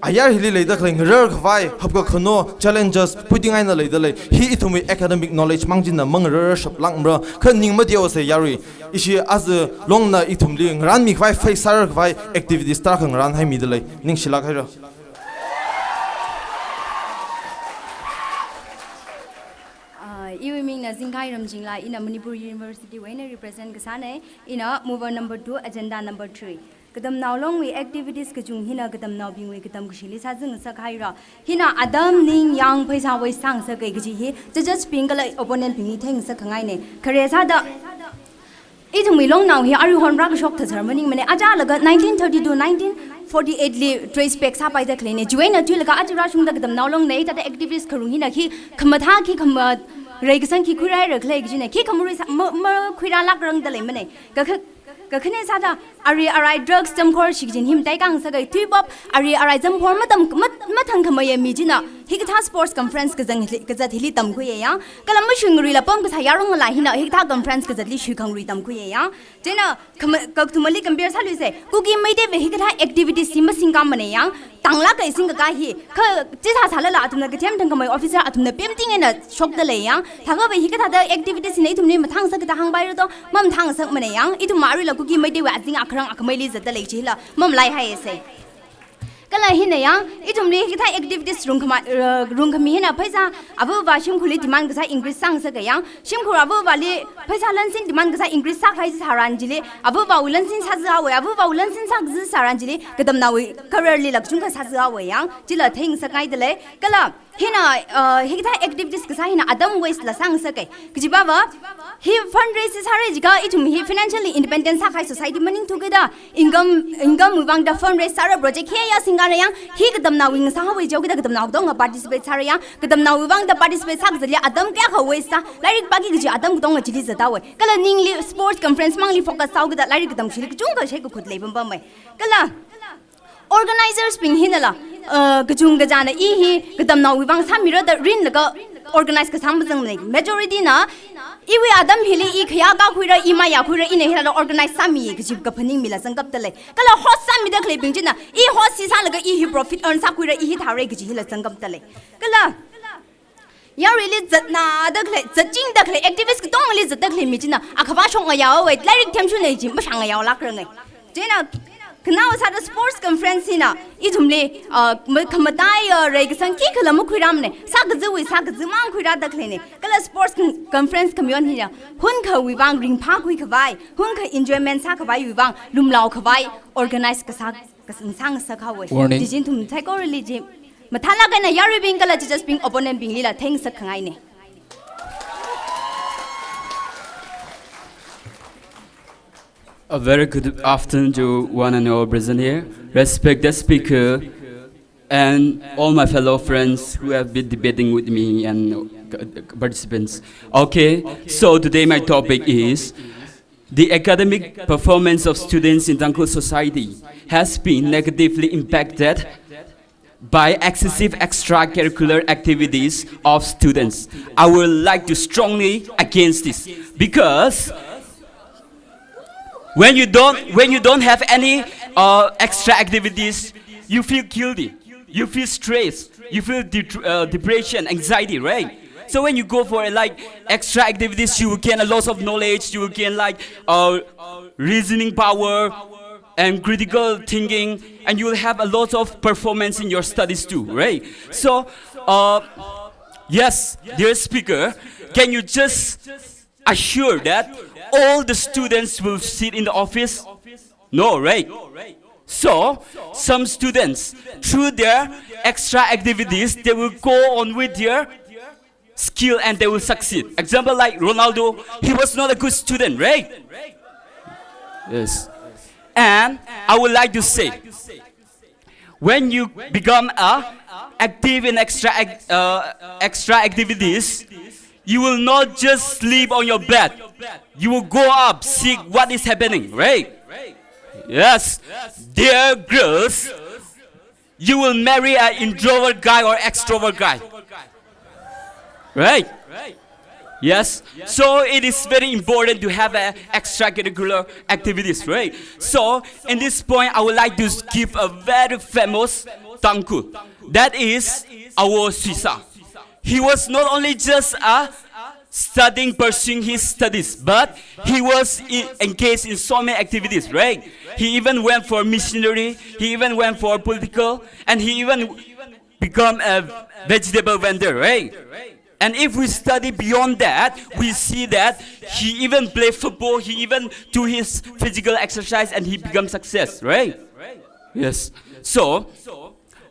ayar hili leida khalei ngararkhavai hapkakhano, challenges puting eina leida lei. Hi ithumwui academic knowledge mang china mangararshap lākmara. Kha ning madeosa yarui. Ishi aja longna ithumli ngaranmikhavai, face sārarkhavai activities tarākha ngaranhaimida lei. Ningshilāk haira. Ah, iwui mingna Zingkai Ramjingla, ina Manipur University wui eina represent kasāna, ina mover number two, agenda number three. Katamnao longwui activities kachung hina katamnaobingwui katam kashili sāzangngasak haira. Hina atam, ning, yāng, pheisā waste sāngasakai kaji hi judge bing kala opponent bingli theingasak khangaina. Khare sāda ithumwui longnao hi aruihon rākashok thazar maningmana. Achālakha nineteen thirty-two, nineteen forty-eight li trace back sāpaida khaleina. Chiwui eina thuilaga aja rāshungda katamnao longna hithāda activities kharung hina khi khamathā, khi khamarei kasang khi khuirāhaira khala kajina. Khi khamarei sā, ma, makhuirālākrangda leimana. Kakha, kakhane sāda ari arai drugs zamkhor shikachin hi matai kangasakai, thuipop ari arai zamkhor matam, mat, mathangkhameiya mi china hikathā sports conference kazang hili, kazat hili tamkhuiya yang. Kala mashuingaruila pamkasā yaronla hina hikathā conference kazatli shuikhangarui tamkhuiya yang. Chieina khama, kathumali compare sāluisa, Kuki Meiteiwui hikathā activities hi masingkāmana yang. Tanglāk eina singkakā hi, kha chi sāsālala athumna kathemthangkhamei officer athumna pemting eina shokda lei yang. Thākha va hikathāda activities hina ithumli mathāngasak kathā hāngpaira to, mamathāngasakmana yang. Ithum aruila Kuki Meiteiwui azing akharang akhameili zatda lei chila mamalaihaisa. Kala hina yang, ithumli hikathā activities rungkhama, uh, rungkhami hina pheisā, avāva shimkhurli demand kasā increase sāngasaka yang. Shimkhur avāvali pheisā lansin demand kasā increase sākahai tharan chili, avāvawui lansin sāzāhaowa, avāvawui lansin sāzā tharan chili katamnaowui career lila kachungkha sāzāhaowa yang, chila theingasakngaida lei. Kala hina, uh, hikathā activities kasā hina atam waste la sāngasakai. Kajiva va, hi fundraise sāra jiakha ithum hi financially independent sākahai society maningthu kida, income, income wui vangda fundraise sāra project hi ya singkara yang, hi katamnaowui ngasāhaowa jihaokida katamnao katonga participate sāra yang, katamnaowui vangda participate sākazatli atam kayākha waste sā, lairik pāki kaji atam katonga chili zathaowa. Kala ningli sports conference mangli focus sāhaokida lairik katam kashili kachungkha shai kakhut leipampamma. Kala organizers bing hinala, uh, kachungkha china i hi katamnaowui vang sāmira da rinlaga organize kasā mazangmana. Majority na iwui atam hili i khayā kakhuira, i mayākhuira, ina hila organize sāmiya kaji kaphaning mila zangkapta lei. Kala host sāmida khaleibing china, i host hi sālaga i hi profit earn sākhuira, i hi thāra kaji hila zangkapta lei. Kala yaruili zatnada khalei, zatchingda khalei, activist katongli zatda khalei mi china, akhava shokngayaowa, lairik themshuna chi mashāngayaolākranga. Chieina Khanao sāda sports conference hina, ithumli, uh, ma-, khamatai, uh, reikasang khikhala makhuirāmane, sākaziwui, sākazi mang khuirāda khaleine. Kala sports con-, conference khamayon hina, hunkawui vang ringphākhui khavai, hunkha enjoyment sākhavaiwui vang, lumlao khavai, organize kasā, kas-, ngasāngasak haowe. Warning. Chijin ithum saikorali chi mathālāk eina yaruibing kala judges bing opponent binglila theingasak khangaine. A very good afternoon to one and all present here. Respected speaker and all my fellow friends who have been debating with me and, uh, participants. Okay, so today my topic is the academic performance of students in Tangkhul society has been negatively impacted by excessive extracurricular activities of students. I would like to strongly against this, because when you don't, when you don't have any, uh, extra activities, you feel guilty, you feel stress, you feel de-, uh, depression, anxiety, right? So when you go for, like, extra activities, you will gain a lot of knowledge, you will gain, like, uh, reasoning power and critical thinking, and you will have a lot of performance in your studies too, right? So, uh, yes, dear speaker, can you just assure that all the students will sit in the office? No, right? So, some students, through their extra activities, they will go on with their skill and they will succeed. Example like Ronaldo, he was not a good student, right? Yes. And I would like to say, when you become a active in extra ac-, uh, extra activities, you will not just sleep on your bed. You will go up, seek what is happening, right? Yes. Dear girls, you will marry an introvert guy or extrovert guy. Right? Yes. So it is very important to have a extracurricular activities, right? So in this point, I would like to give a very famous Tangkhul. That is Awo Suisa. He was not only just a studying, pursuing his studies, but he was i-, engaged in so many activities, right? He even went for missionary, he even went for political, and he even become a vegetable vendor, right? And if we study beyond that, we see that he even play football, he even do his physical exercise, and he become success, right? Yes. So,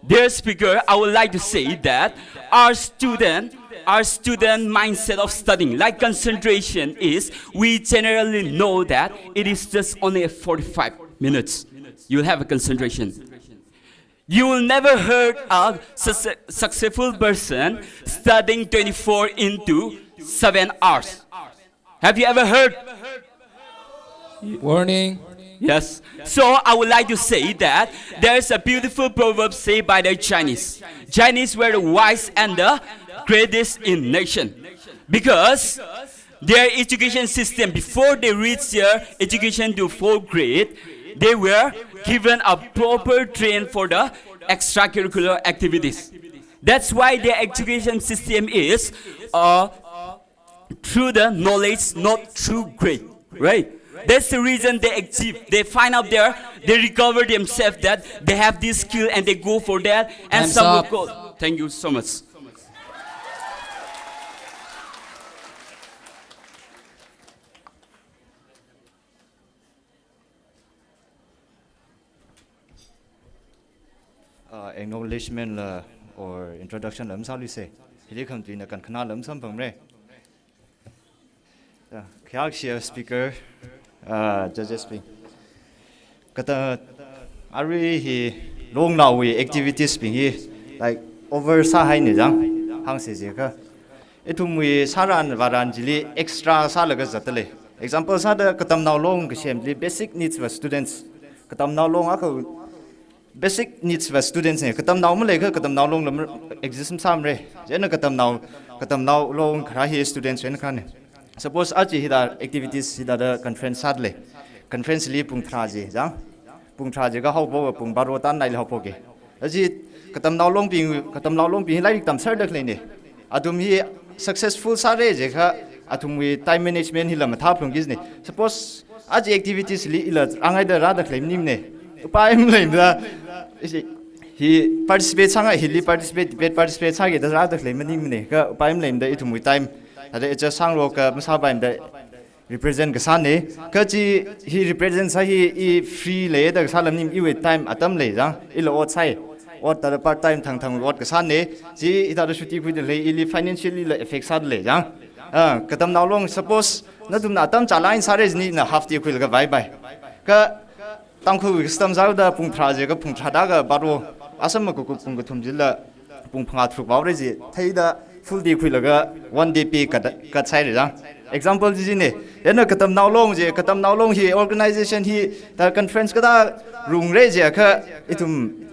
dear speaker, I would like to say that our student, our student mindset of studying, like concentration is, we generally know that it is just only a forty-five minutes. You'll have a concentration. You will never heard a success-, successful person studying twenty-four into seven hours. Have you ever heard? Warning. Yes. So I would like to say that there is a beautiful proverb said by the Chinese. Chinese were the wise and the greatest in nation. Because their education system, before they reach their education to fourth grade, they were given a proper train for the extracurricular activities. That's why their education system is, uh, through the knowledge, not through grade, right? That's the reason they achieve. They find out there, they recover themselves that they have this skill and they go for that. And Time's some will up. Go. Thank you so much. Uh, acknowledgement la or introduction la masāluise. Hili khamtuina kankhana la masamphangre. Yeah, khayākshi speaker, uh, judges bing. Kata arui hi longnaowui activities bing hi, like, over sāhaine jang, hāngsa jiakha. Ithumwui sāran vāran chili extra sālaga zatdalei. Example sāda katamnao long kasem chili basic needs va students. Katamnao long akha basic needs va students ne. Katamnao maleiakha katamnao long lam exist masāmare. Chieina katamnao, katamnao long kharā hi students wui eina kharāne. Suppose aja hithāda activities hithāda conference sādalei. Conference li pung tharā chi jang. Pung tharā chi kahaophok, pung baro tānnaili haophoke. Aja katamnao longbing, katamnao longbing hi lairik tamserda khaleine. Athum hi successful sāre jiakha athumwui time management hila mathāphalungki jine. Suppose aja activities li ila rāngaida rāda khalei maningmane. Upai maleimada, hi participate sāngai, hili participate, debate participate sāki da rāda khalei maningmana, kha upai maleimada ithumwui time thāda adjust sāngarok ka masāpaimada represent kasāna. Kha chi hi represent sā hi i free leida kasā lam maning, iwui time atam lei jang, ila ot sāi. Ot thāda part time thangthang ot kasāna. Chi hithāda chutti khuida lei, ili financially la effect sāda lei jang. Ah, katamnao long, suppose nathumna atam chālāk eina sāra jina, ina half day khuilaga bye bye. Kha Tangkhul custom sāda pung tharā jiakha pung tharā da ka baro, asam ma kukup pung kathum jila pung phangā tharuk vaora ji, theida full day khuilaga one day pay cut, cut sāhaira jang. Example chi jina. Chieina katamnao long ji, katamnao long hi organization hi thāda conference kathā rungra jiakha ithum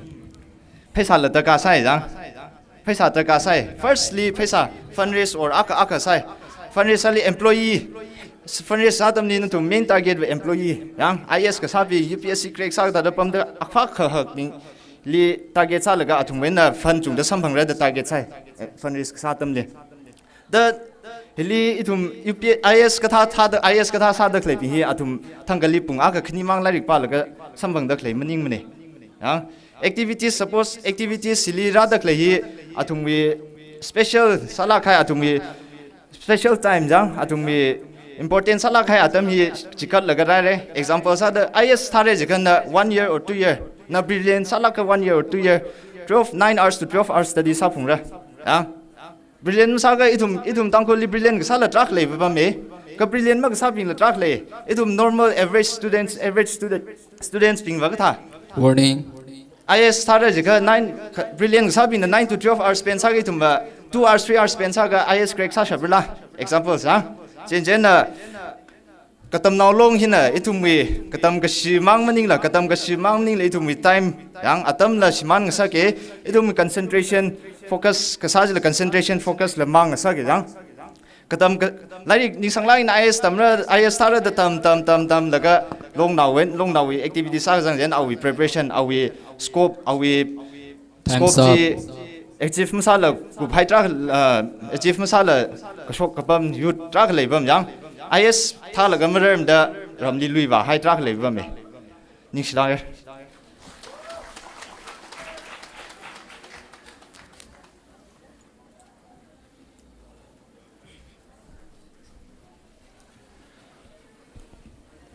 pheisāla darkar sāi jang. Pheisā darkar sāi. Firstly, pheisā fundraise or akha akha sāi. Fundraise sāli employee. Fundraise sā atamli nathum main target wui employee jang. I A S kasābing, U P S C crack sāda pamda akhak kahakbingli target sālaga athumwui eina fund chungda samphangra da target sāi. Eh, fundraise kasā atamli. Da hili ithum U P, I A S kathā thāda, I A S kathā sāda khaleibing hi athum thangkhali pung akha khani mang lairik pālaga samphangda khalei maningmana. Jang. Activities, suppose activities hili rāda khalei hi athumwui special sālāk kahai, athumwui special time jang, athumwui important sālāk kahai atam hi chikatlaga rāra. Example sāda I A S thāra jiakha na one year or two year, na brilliant sālāk ka one year or two year, twelve, nine hours to twelve hours study sāphalungra. Jang. Brilliant masāakha ithum, ithum Tangkhulli brilliant kasāla tarākha leipapama. Kha brilliant makasābingla tarākha lei. Ithum normal average students, average student, students bingva kathā. Warning. I A S thāra jiakha nine, kha-, brilliant kasābingna nine to twelve hours spend sāakha ithumva two hours, three hours spend sāakha I A S crack sāshapra la. Example sā. Chieina chieina katamnao long hina ithumwui katam kashi mang maningla, katam kashi mang maningla ithumwui time jang, atamla shimān ngasaka, ithumwui concentration, focus kasā jila concentration, focus la mang ngasaka jang. Katam ka, lairik ningsanglāk eina I A S tamra, I A S thāra da tam, tam, tam, tamlaga longnaowui, longnaowui activity sā kazang chieina awui preparation, awui scope, awui Time's scope up. Chi achieve masāla kuphai tarākha, ah, achieve masāla kashok kapam youth tarākha leipam jang. I A S thālaga mararmada ramli lui vāhai tarākha leipama. Ningshilāka.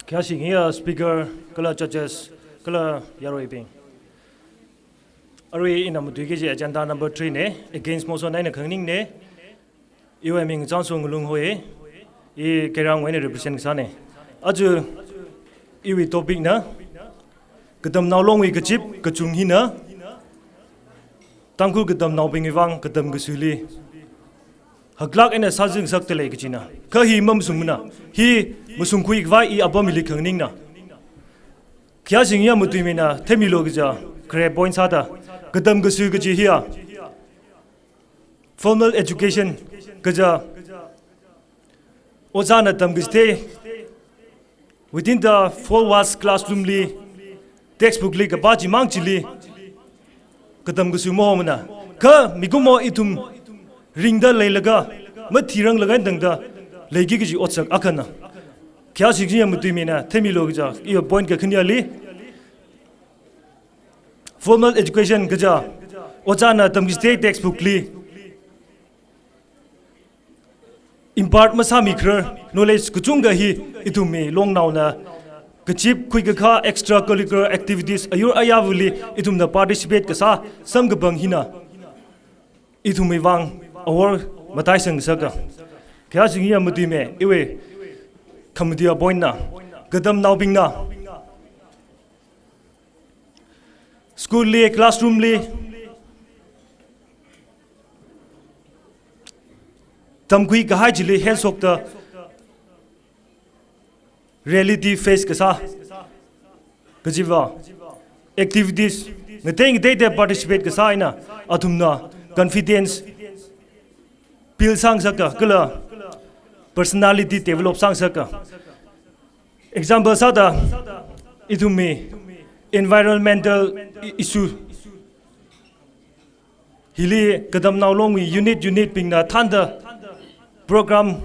Khayāshing hiya speaker, kala judges, kala yaruibing. Arui ina matuiki kaji agenda number three na, against motion eina khanganingna, iwui ming Changshong Ngalung hoi, i Keirangwui eina represent kasāna. Aja iwui topic na, katamnao longwui kachip kachung hina, Tangkhul katamnaobingwui vang katam kashili haklāk eina sāzing ngasakta lei kajina. Kha hi mamashungmana. Hi mashungkhui khavai i apam hili khanganingna. Khayāshing hiya matuimina theimilu kaja khare point sāda, katam kashi kaji hiya formal education kaja ojāna tamkachithei, within the four walls classroom li, textbook li kapā chimang chili katam kashi mahomana. Kha mikumo ithum ringda leilaga, mathiranglaga tangda leiki kaji otsak akhana. Khayāshing hiya matuimina theimilu kaja, i point kakhaneli, formal education kaja ojāna tamkachithei textbook li impart masāmikharar knowledge kachungkha hi ithumwui longnaona kachip khuikakā extracurricular activities ayur ayāvali ithumna participate kasā samkaphang hina ithumwui vang awor mataisang ngasaka. Khayāshing hiya matuima, iwui khamatiya point na, katamnaobingna school li, classroom li tamkhui kahai chili hanshokta reality face kasā kajiva activities ngatei ngateida participate kasā eina athumna confidence build sāngasaka, kala personality develop sāngasaka. Example sāda, ithumwui environmental i-, issue hili katamnao longwui unit unit bingna thānda program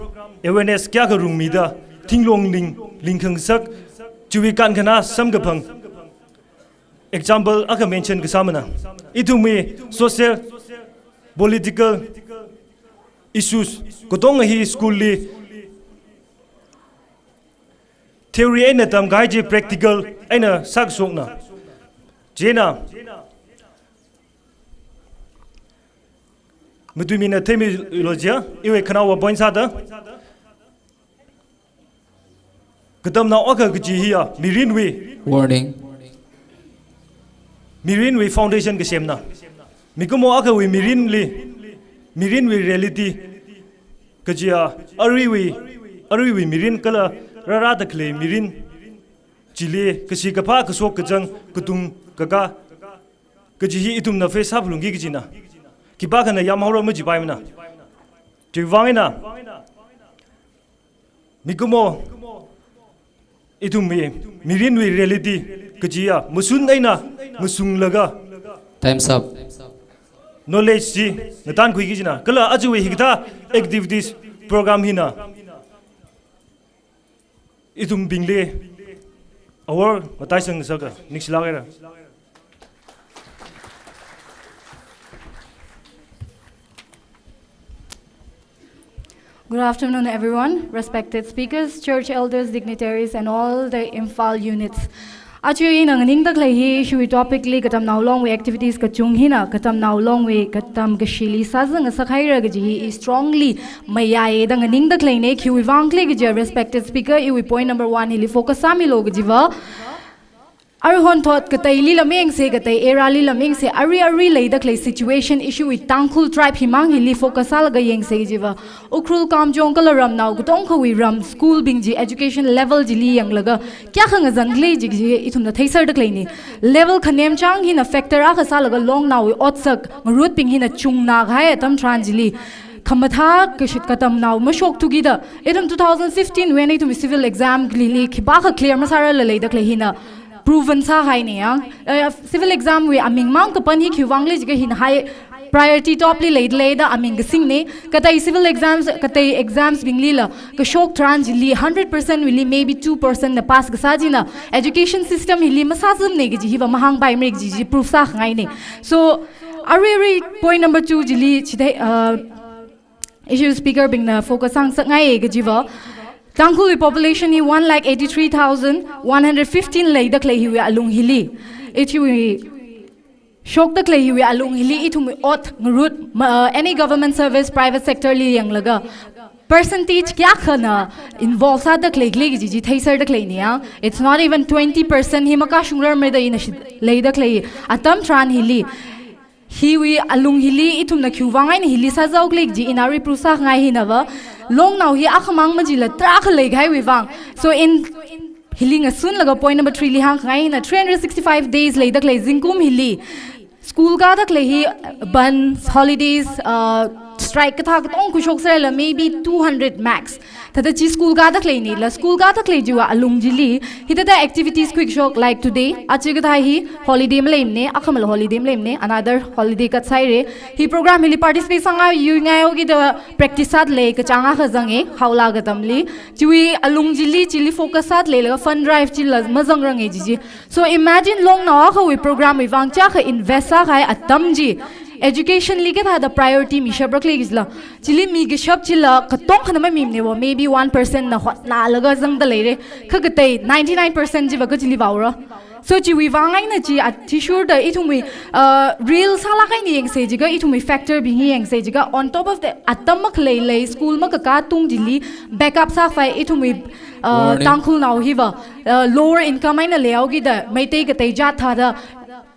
awareness kayākha rungmida thinglong ling, lingkhangasak chiwui kankhana samkaphang Example akha mention kasāmana. Ithumwui social, political issues katonga hi school li theory eina tamkahai chi practical eina sāshokna. Chieina matuimina theimilu jiakha, iwui khanaowa point sāda. Katamnao akha kaji hiya mirinwui, warning, mirinwui foundation kasemna. Mikumo akhawui mirinli, mirinwui reality kajiya, aruiwui, aruiwui mirin kala rārada khalei mirin chili kashi kaphā, kashok kazang, katung kakā kaji hi ithumna face sāphalungki kajina. Khipākhana yamhaora majipaimana. Chiwui vang eina mikumo ithumwui mirinwui reality kajiya mashun eina mashunglaga, time's up, knowledge chi ngatankhui kajina. Kala ajawui hikathā activities program hina ithumbingli awor mataisang sāka, ningshilāk haira. Good afternoon, everyone. Respected speakers, church elders, dignitaries, and all the Imphal units. Aja ina nganingda khalei hi, ishiwui topic li Katamnao Longwui activities kachung hina Katamnao Longwui katam kashili sāzang ngasakhaira kaji hi strongly mayāida nganingda khaleina. Khiwui vang khala kaji, respected speaker, iwui point number one hili focus sāmilu kajiva, aruihon thot kateilila mayangse, katei era lila mayangse, arui arui leida khalei situation, ishiwui Tangkhul tribe himang hili focus sālaga yangse kajiva, Ukhrul, Kamjong kala ramnao katongkhawui ram school bing chi education level chili yanglaga kayākha ngazan khala kaji chi ithumna theiserda khaleina. Level khanemchang hina factor akha sālaga longnaowui otsak ngarutbing hina chungnakahai atam tharan chili khamathā kashit katamnao mashokthu kida, ithum two thousand fifteen when ithum civil exam lili khipākha clear masārarla leida khalei hina proven sāhaina yang. Eh, civil exam wui aming mang kapan hi khiwui vang khala jiakha hina high priority top li leida leida aming kasingna. Katei civil exams, katei exams binglila kashok tharan chili hundred percent wuili maybe two percent na pass kasā china education system hili masāzamna kaji hiva mahāngpaimara kaji chi proof sākhangaina. So, arui arui point number two chili chithei, uh, ishiwui speaker bingna focus sāngasakngai kajiva, Tangkhulwui population hi one lakh eighty-three thousand one hundred fifteen leida khalei hiwui alung hili, ishiwui shokda khalei hiwui alung hili ithumwui ot ngarut, ma, uh, any government service, private sector li yanglaga percentage kayākhana involve sāda khalei khala kaji chi theiserda khaleina yang. It's not even twenty percent hi makashungrarmara da ina shit leida khalei atam tharan hili. Hiwui alung hili ithumna khiwui vang eina hili sāzao khala kaji ina arui proof sākhangai hinava, longnao hi akhamang majila tarākha leikahaiwui vang. So in hili ngasunlaga point number three li hāngkhangai hina three hundred sixty-five days leida khalei zingkum hili school kāda khalei hi, uh, bandh, holidays, uh, strike kathā katong khuishok sālala maybe two hundred max. Thāda chi school kāda khaleina, la school kāda khalei chiwui alung chili hithāda activities khuishok, like today, aja kathā hi holiday maleimana, akhamala holiday maleimana, another holiday katsāhaira. Hi program hili participate sāngai yuingai haokida practice sāda lei, kachāng akha zanga, haola katamli. Chiwui alung chili, chili focus sāda leilaga fund drive chila mazangranga kaji chi. So imagine longnao akhawui program wui vang chiyākha invest sākahai atam chi education li kathāda priority mishapra khala kajila. Chili mikashap chila katongkhana mamimana va, maybe one percent na hotnalaga zangda leira. Kha katei ninety-nine percent chiva kachili vāora. So chiwui vang eina chi athishurda ithumwui, uh, real sālāk eina yangse jiakha, ithumwui factor bing hi yangse jiakha, on top of the atam makhaleilei school makakā tung chili backup sākhavai ithumwui, uh, warning, Tangkhulnao hiva, uh, lower income eina leihaokida, Meitei katei jat thāda,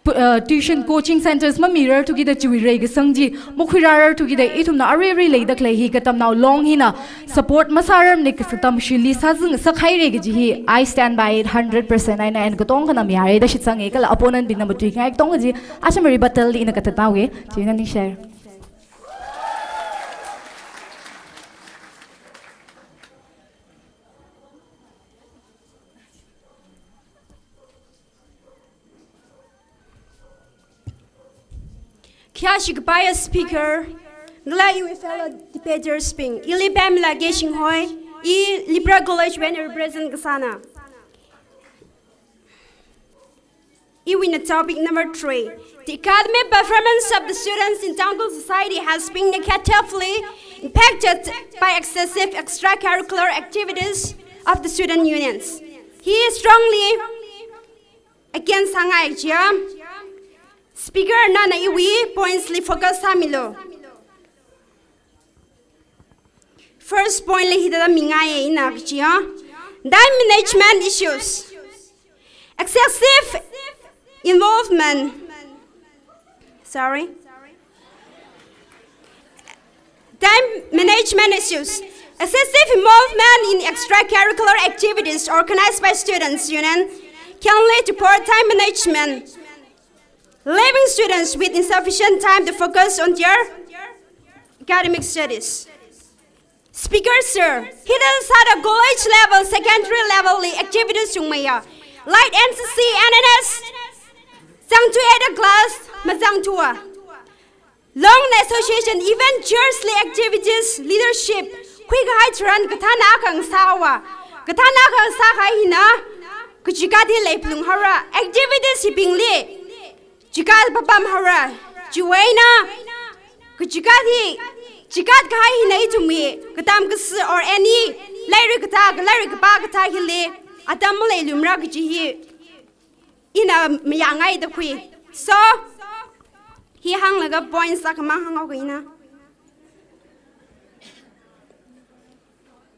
pu-, uh, tuition coaching centers mamirarthu kida chiwui reikasang chi makhuirārarthu kida ithumna arui arui leida khalei hi Katamnao Long hina support masārarmana, katam shili sāzang ngasakhaira kaji hi, I stand by it hundred percent eina, and katongkhana mayāra da shitsanga, kala opponent bingna matuingai katonga chi aja mari battle li ina katatnao ge, china ningshāra. Khayāshi kapaiya speaker, kala iwui fellow debaters bing, ili Pamela K Shinghoi, i Libra College wui eina represent kasāna. Iwui eina topic number three. The academic performance of the students in Tangkhul society has been negatively impacted by excessive extracurricular activities of the student unions. Hi strongly against sāngai jiya. Speaker nana iwui points li focus sāmilu. First point li hithāda mingaiya ina kajiya. Time management issues. Excessive involvement. Sorry. Time management issues. Excessive involvement in extracurricular activities organized by students union can lead to poor time management, leaving students with insufficient time to focus on their academic studies. Speaker sir, hithāda college level, secondary level li activities chungmeiya. Like N C C, N N S, zangthuida class mazangthuwa. Long association, even church li activities, leadership khuikahai tharan kathāna akha ngasāwa. Kathāna akha ngasākahai hina kachikat hi leiphalung haora. Activities hibingli chikat papam haora. Chiwui eina kachikat hi, chikat kahai hina ithumwui katam kasi or any lairik katā, lairik kapā katā hili atam maleilumra kaji hi ina mayāngaida khui. So hi hānglaga points akhamang hānghaoga ina.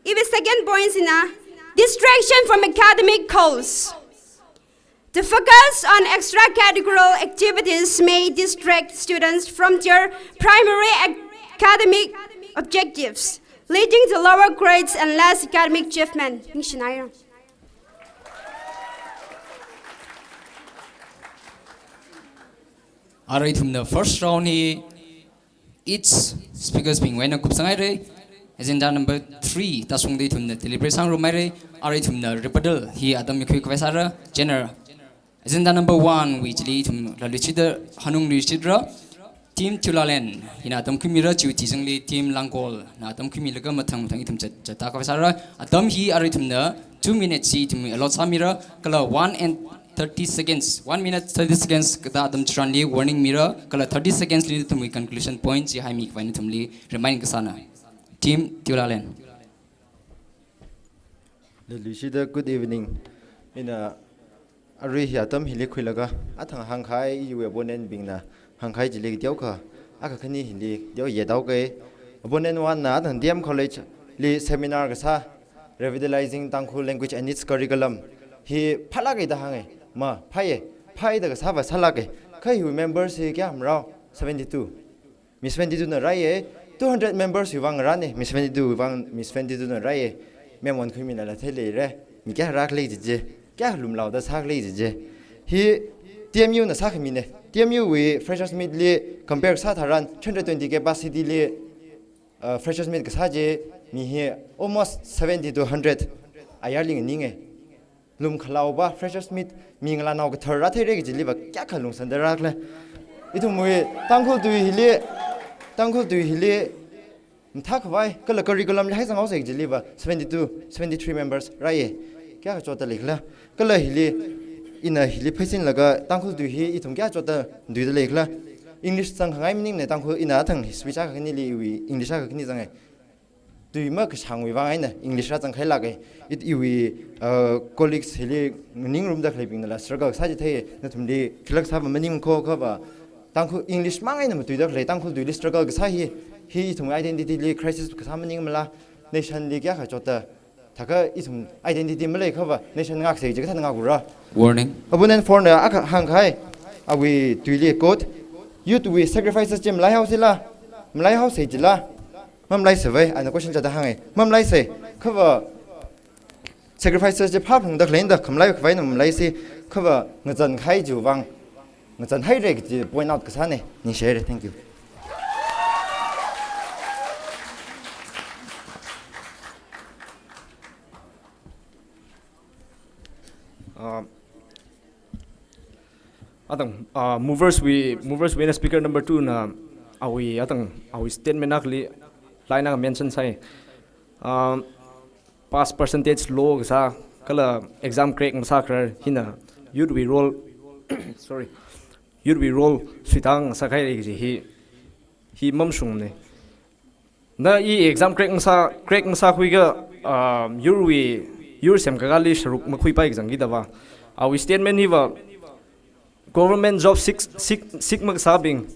Iwui second point ina distraction from academic goals. The focus on extracurricular activities may distract students from their primary academic objectives, leading to lower grades and less academic achievement. Ningshinaira. Ara ithumna first round hi each speakers bingwui eina kupsanghaira. Agenda number three, tashungda ithumna deliberate sāngarumhaira. Ara ithumna rebuttal hi atam mikhui khavai sāra. General agenda number one wui chili ithum laluishida hanungluishidra. Team Tiulalen hina atam khuimira, chiwui thizangli Team Langkol na atam khuimilaga mathang mathang ithum chat, chatta khavai sāra. Atam hi ara ithumna two minutes hi ithum allot sāmira, kala one and thirty seconds, one minute thirty seconds kathā atam chitharanli warning mira, kala thirty seconds li ithumwui conclusion point chi haimi khavai nathumli remind kasāna. Team Tiulalen. Laluishida, good evening. Ina arui hi atam hili khuilaga athang hāngkahai iwui opponent bingna hāngkahai chili teokha, akha khani hili teo yethaoke. Opponent one na athang D M College li seminar kasā, Revitalizing Tangkhul Language and Its Curriculum hi phālāke da hānge. Ma, phāye, phāi da kasāva sālāke. Kha hiwui members hi kayā marao? Seventy-two. Mi seventy-two na rāye. Two hundred members wui vang rāne, mi seventy-two wui vang, mi seventy-two na rāye. Ma'am Won Khui mina la theileire. Mi kayā rākhalei jije, kayā lumlaoda sākhalei jije. Hi T M U na sākhamine. T M U wui freshers meet li compare sā tharan three hundred twenty capacity li, uh, freshers meet kasā chi mi hi almost seventy to hundred ayarli nganinge. Lumkhalaopa freshers meet, mi ngalānao kathar rātheire kajiliva kayākha lungsānda rākhala. Ithumwui Tangkhul tui hili, Tangkhul tui hili mathākhavai kala curriculum li haisanghaose kajiliva seventy-two, seventy-three members rāye. Kayākha chotta leikhala. Kala hili, ina hili pheisinlaga Tangkhul tui hi ithum kayā chotta tuida leikhala. English zangkhangai maningmane, Tangkhul ina athang speech akha khanili iwui English akha khani zange. Tui makashāngwui vang eina English rāzangkhailāke. It iwui, uh, colleagues hili nganingrumda khaleibingna la struggle kasā chi theiye. Nathumli khilak sāva maningkho khava. Tangkhul English mang eina matuida khalei Tangkhul tuili struggle kasā hi, hi ithum identity li crisis kasā maningmala? Nation li kayākha chotta, thākha ithum identity malei khava nation ngākse kaji kathāna ngākura? Warning. Opponent four na akha hāngkahai, awui tuili quote, youth wui sacrifices chi malaihaosela, malaihaose jila? Mamalaisewe, ana question chatta hānge. Mamalaise, khava sacrifices chi phāphungda khalei da khamalai khavai na mamalaise, khava ngazankhai chiwui vang ngazanhaire kaji point out kasāne. Ningshihaire, thank you. Uh, athang, uh, movers wui, movers wui eina speaker number two na awui, athang, awui statement akhali line akha mention sai. Um, pass percentage low kasā, kala exam crack masākharar hina youth wui role sorry, yurwui role suitang sākhaira kaji hi, hi mamashungmana. Na i exam crack masā, crack masākhuiakha, ah, yurwui, yur semkakāli sharuk makhuipai kazang kida va. Awui statement hiva, government job seek, seek, seek makasābing,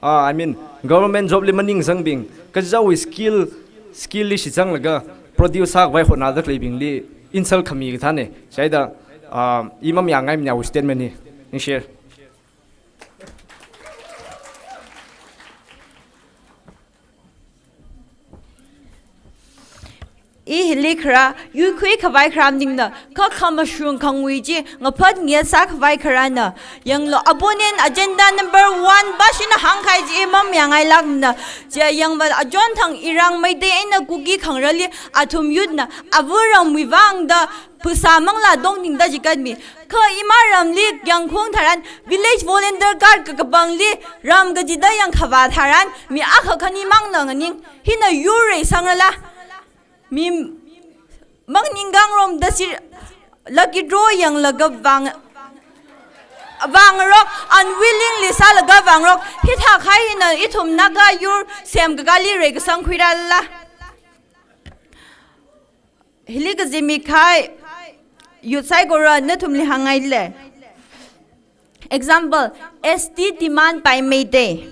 ah, I mean, government job li maningsangbing, kachichāwui skill, skill li shitsanglaga produce sākhavai hotnada khaleibingli insult khami kathāna. Chieina, ah, i mamayāngaimana awui statement hi. Ningshi. I hili khara, yuikhui khavai khara maningna, kha khamashung khangui chi ngaphat ngiya sākhavai kharana. Yanglu, opponent agenda number one bashina hāngkahai chi i mamayāngailākmana. Chi yangva achonthang Irang Meitei eina Kuki khangarāli athum youth na, ava ramwui vangda, phasā manglā dongtingda chikatmi. Kha ima ramli yangkhung tharan, village volunteer card kakapangli ram kachida yangkhavā tharan, mi akha khanimangna nganing, hina yur reisangrala. Mi mangningkhangarumda si lucky draw yanglaga vang, vangrok, unwillingly sālaga vangrok, hithākahai hina ithum Naga yur semkakāli reikasang khuirala. Hili kazimikhai, youth saikora nathumli hāngngaile. Example, S T demand by Meitei.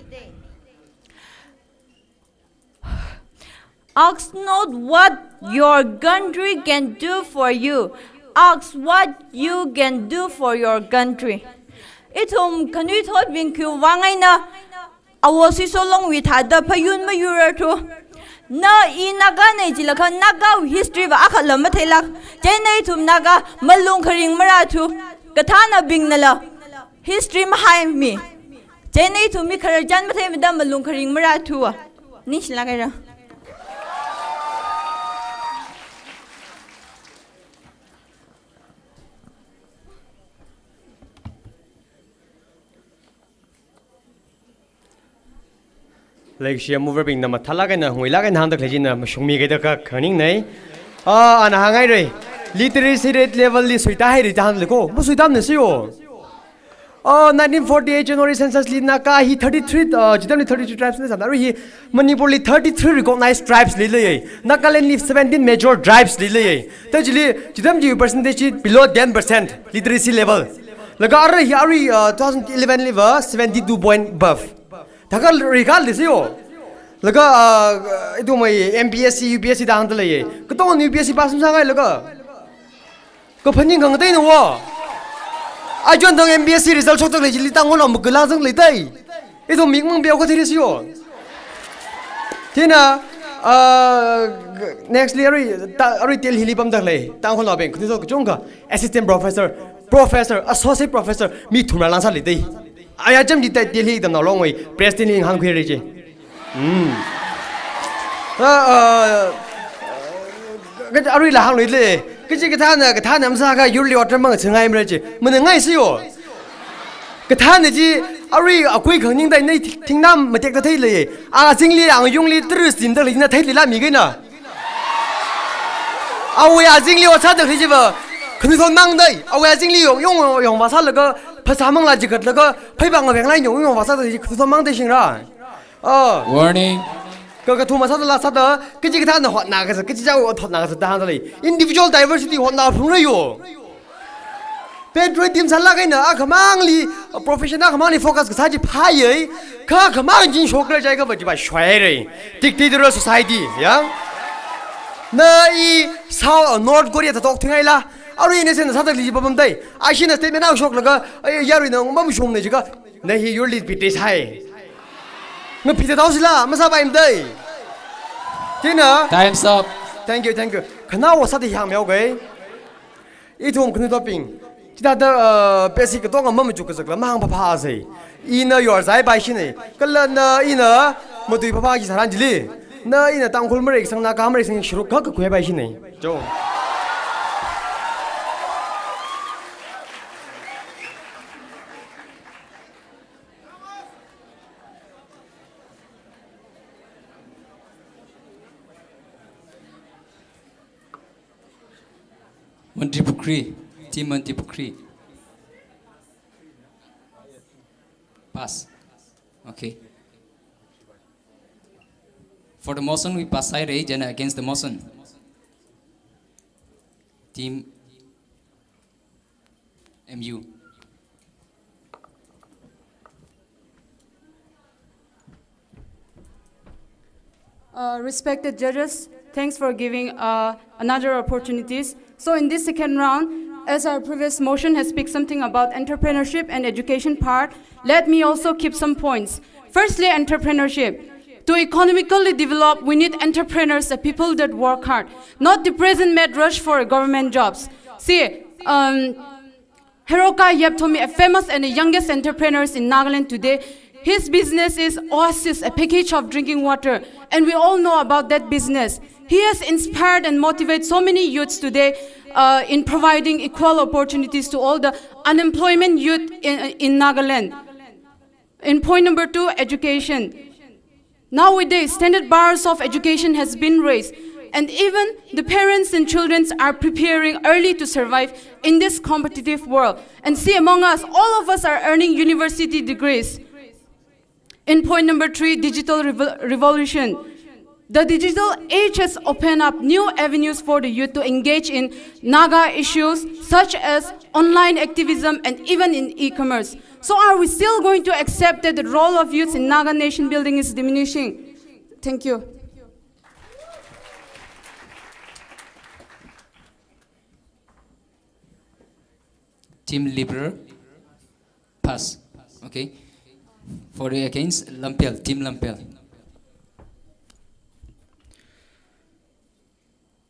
Ask not what your country can do for you. Ask what you can do for your country. Ithum khanuithotbing khiwui vang eina, awo Sisolongwui thāda phayun mayurarthu. Na i Nagana jilakha Naga history va akhala matheilāk. Chieina ithum Naga malung kharing marāthu. Kathānabingnala history mahaimi. Chieina ithum mi khararchan matheimada malung kharing marāthu. Ningshilāk haira. Leishiya mover bingna mathālāk eina, nguilāk eina hāngda khalei china mashungmikida kha khaningnei. Ah, ana hānghaira. Literacy rate level li suitahaira da hāngli ko. Masuitamana siyo. Ah, nineteen forty-eight January census li Naga hi thirty-three, ah, chithāda thirty-three tribes na sāda. Arui hi Manipur li thirty-three recognized tribes leileiya. Nagaland li seventeen major tribes leileiya. Ta chili, chithāda chi percentage chi below ten percent literacy level. Laga arui hi arui, ah, two thousand eleven li va seventy-two point above. Thākha record li siyo. Laga, ah, ithumwui M P S C, U P S C da hāngda leiya. Katonga U P S C pass masāngai laga. Kaphaning khangateina wo. Achonthang M P S C result shokda khalei chili Tangkhulnao magalāzang leidai. Ithum mik mang peo kathei siyo. Chieina, ah, next li arui, ta, arui Delhi li pamda khalei Tangkhulnaobing, khanuithot kachungkha, assistant professor, professor, associate professor, mi thumrā lāngsā leidai. Aya cham di ta Delhi Tamnao Longwui president li hāngkhuira chi. Hmm. Ah, ah, ka, aruila hāngluile. Kachi kathāna, kathāna masākha yurli otram mang chāngai mara chi. Maningngaisayo. Kathāna chi, arui akui khanganingda nei thi-, thingnam matekta theilei. Azingli, angayungli, tristimda lei na theilila mi kaina. Awui azingli ot sāda khalei chiva, khanuithot mangdai. Awui azingli yong, yong, yong vāsālaga, phasā manglā chikatlaga, pheiva ngaveng lai yong, yong vāsāda khalei chi khanuithot mangdai shingra. Ah. Warning. Ka, kathum masāda la sāda, kachi kathāna hotna kasā, kachichā hotna kasā da hāngda lei. Individual diversity hotna phungra yo. Patriotism sālāk eina akhamangli, profession akhamangli focus kasā chi phāya, kha akhamang jin shokra jai kha va chiva shoira. Dictatorial society, ya. Na i South, North Korea ta tok thingaila. Arui ne sen sāda li chi papamdai. Ashina statement na shoklaga, ai, yaruina mamashungna jiakha, na hi yurli betray sāi. Ngaphida thaosila, masāpaimdai. Chieina. Time's up. Thank you, thank you. Khanaowa sāda hāngmihaoga. Ithum khanuithotbing, chithāda, uh, basic katonga mamachuk kazakla mahāngphaphāsei. Ina yorzaipai shinei. Kala na ina matui phapha chi tharan chili, na ina Tangkhul mareisang, Naga mareisang sharuk kha kakhuipai shinei. Cho. Mantripukhri, Team Mantripukhri. Pass. Okay. For the motion, we pass side A, then against the motion. Team M U. Uh, respected judges, thanks for giving, uh, another opportunities. So in this second round, as our previous motion has speak something about entrepreneurship and education part, let me also keep some points. Firstly, entrepreneurship. To economically develop, we need entrepreneurs, the people that work hard, not the present mad rush for government jobs. See, um, Heroka Yepthomi, a famous and the youngest entrepreneurs in Nagaland today, his business is Oasis, a package of drinking water, and we all know about that business. He has inspired and motivated so many youths today, uh, in providing equal opportunities to all the unemployment youth in, in Nagaland. In point number two, education. Nowadays, standard bars of education has been raised, and even the parents and children are preparing early to survive in this competitive world. And see, among us, all of us are earning university degrees. In point number three, digital revol-, revolution. The digital age has opened up new avenues for the youth to engage in Naga issues such as online activism and even in e-commerce. So are we still going to accept that the role of youths in Naga nation building is diminishing? Thank you. Team Liberal, pass. Okay. For the against, Lampel, Team Lampel.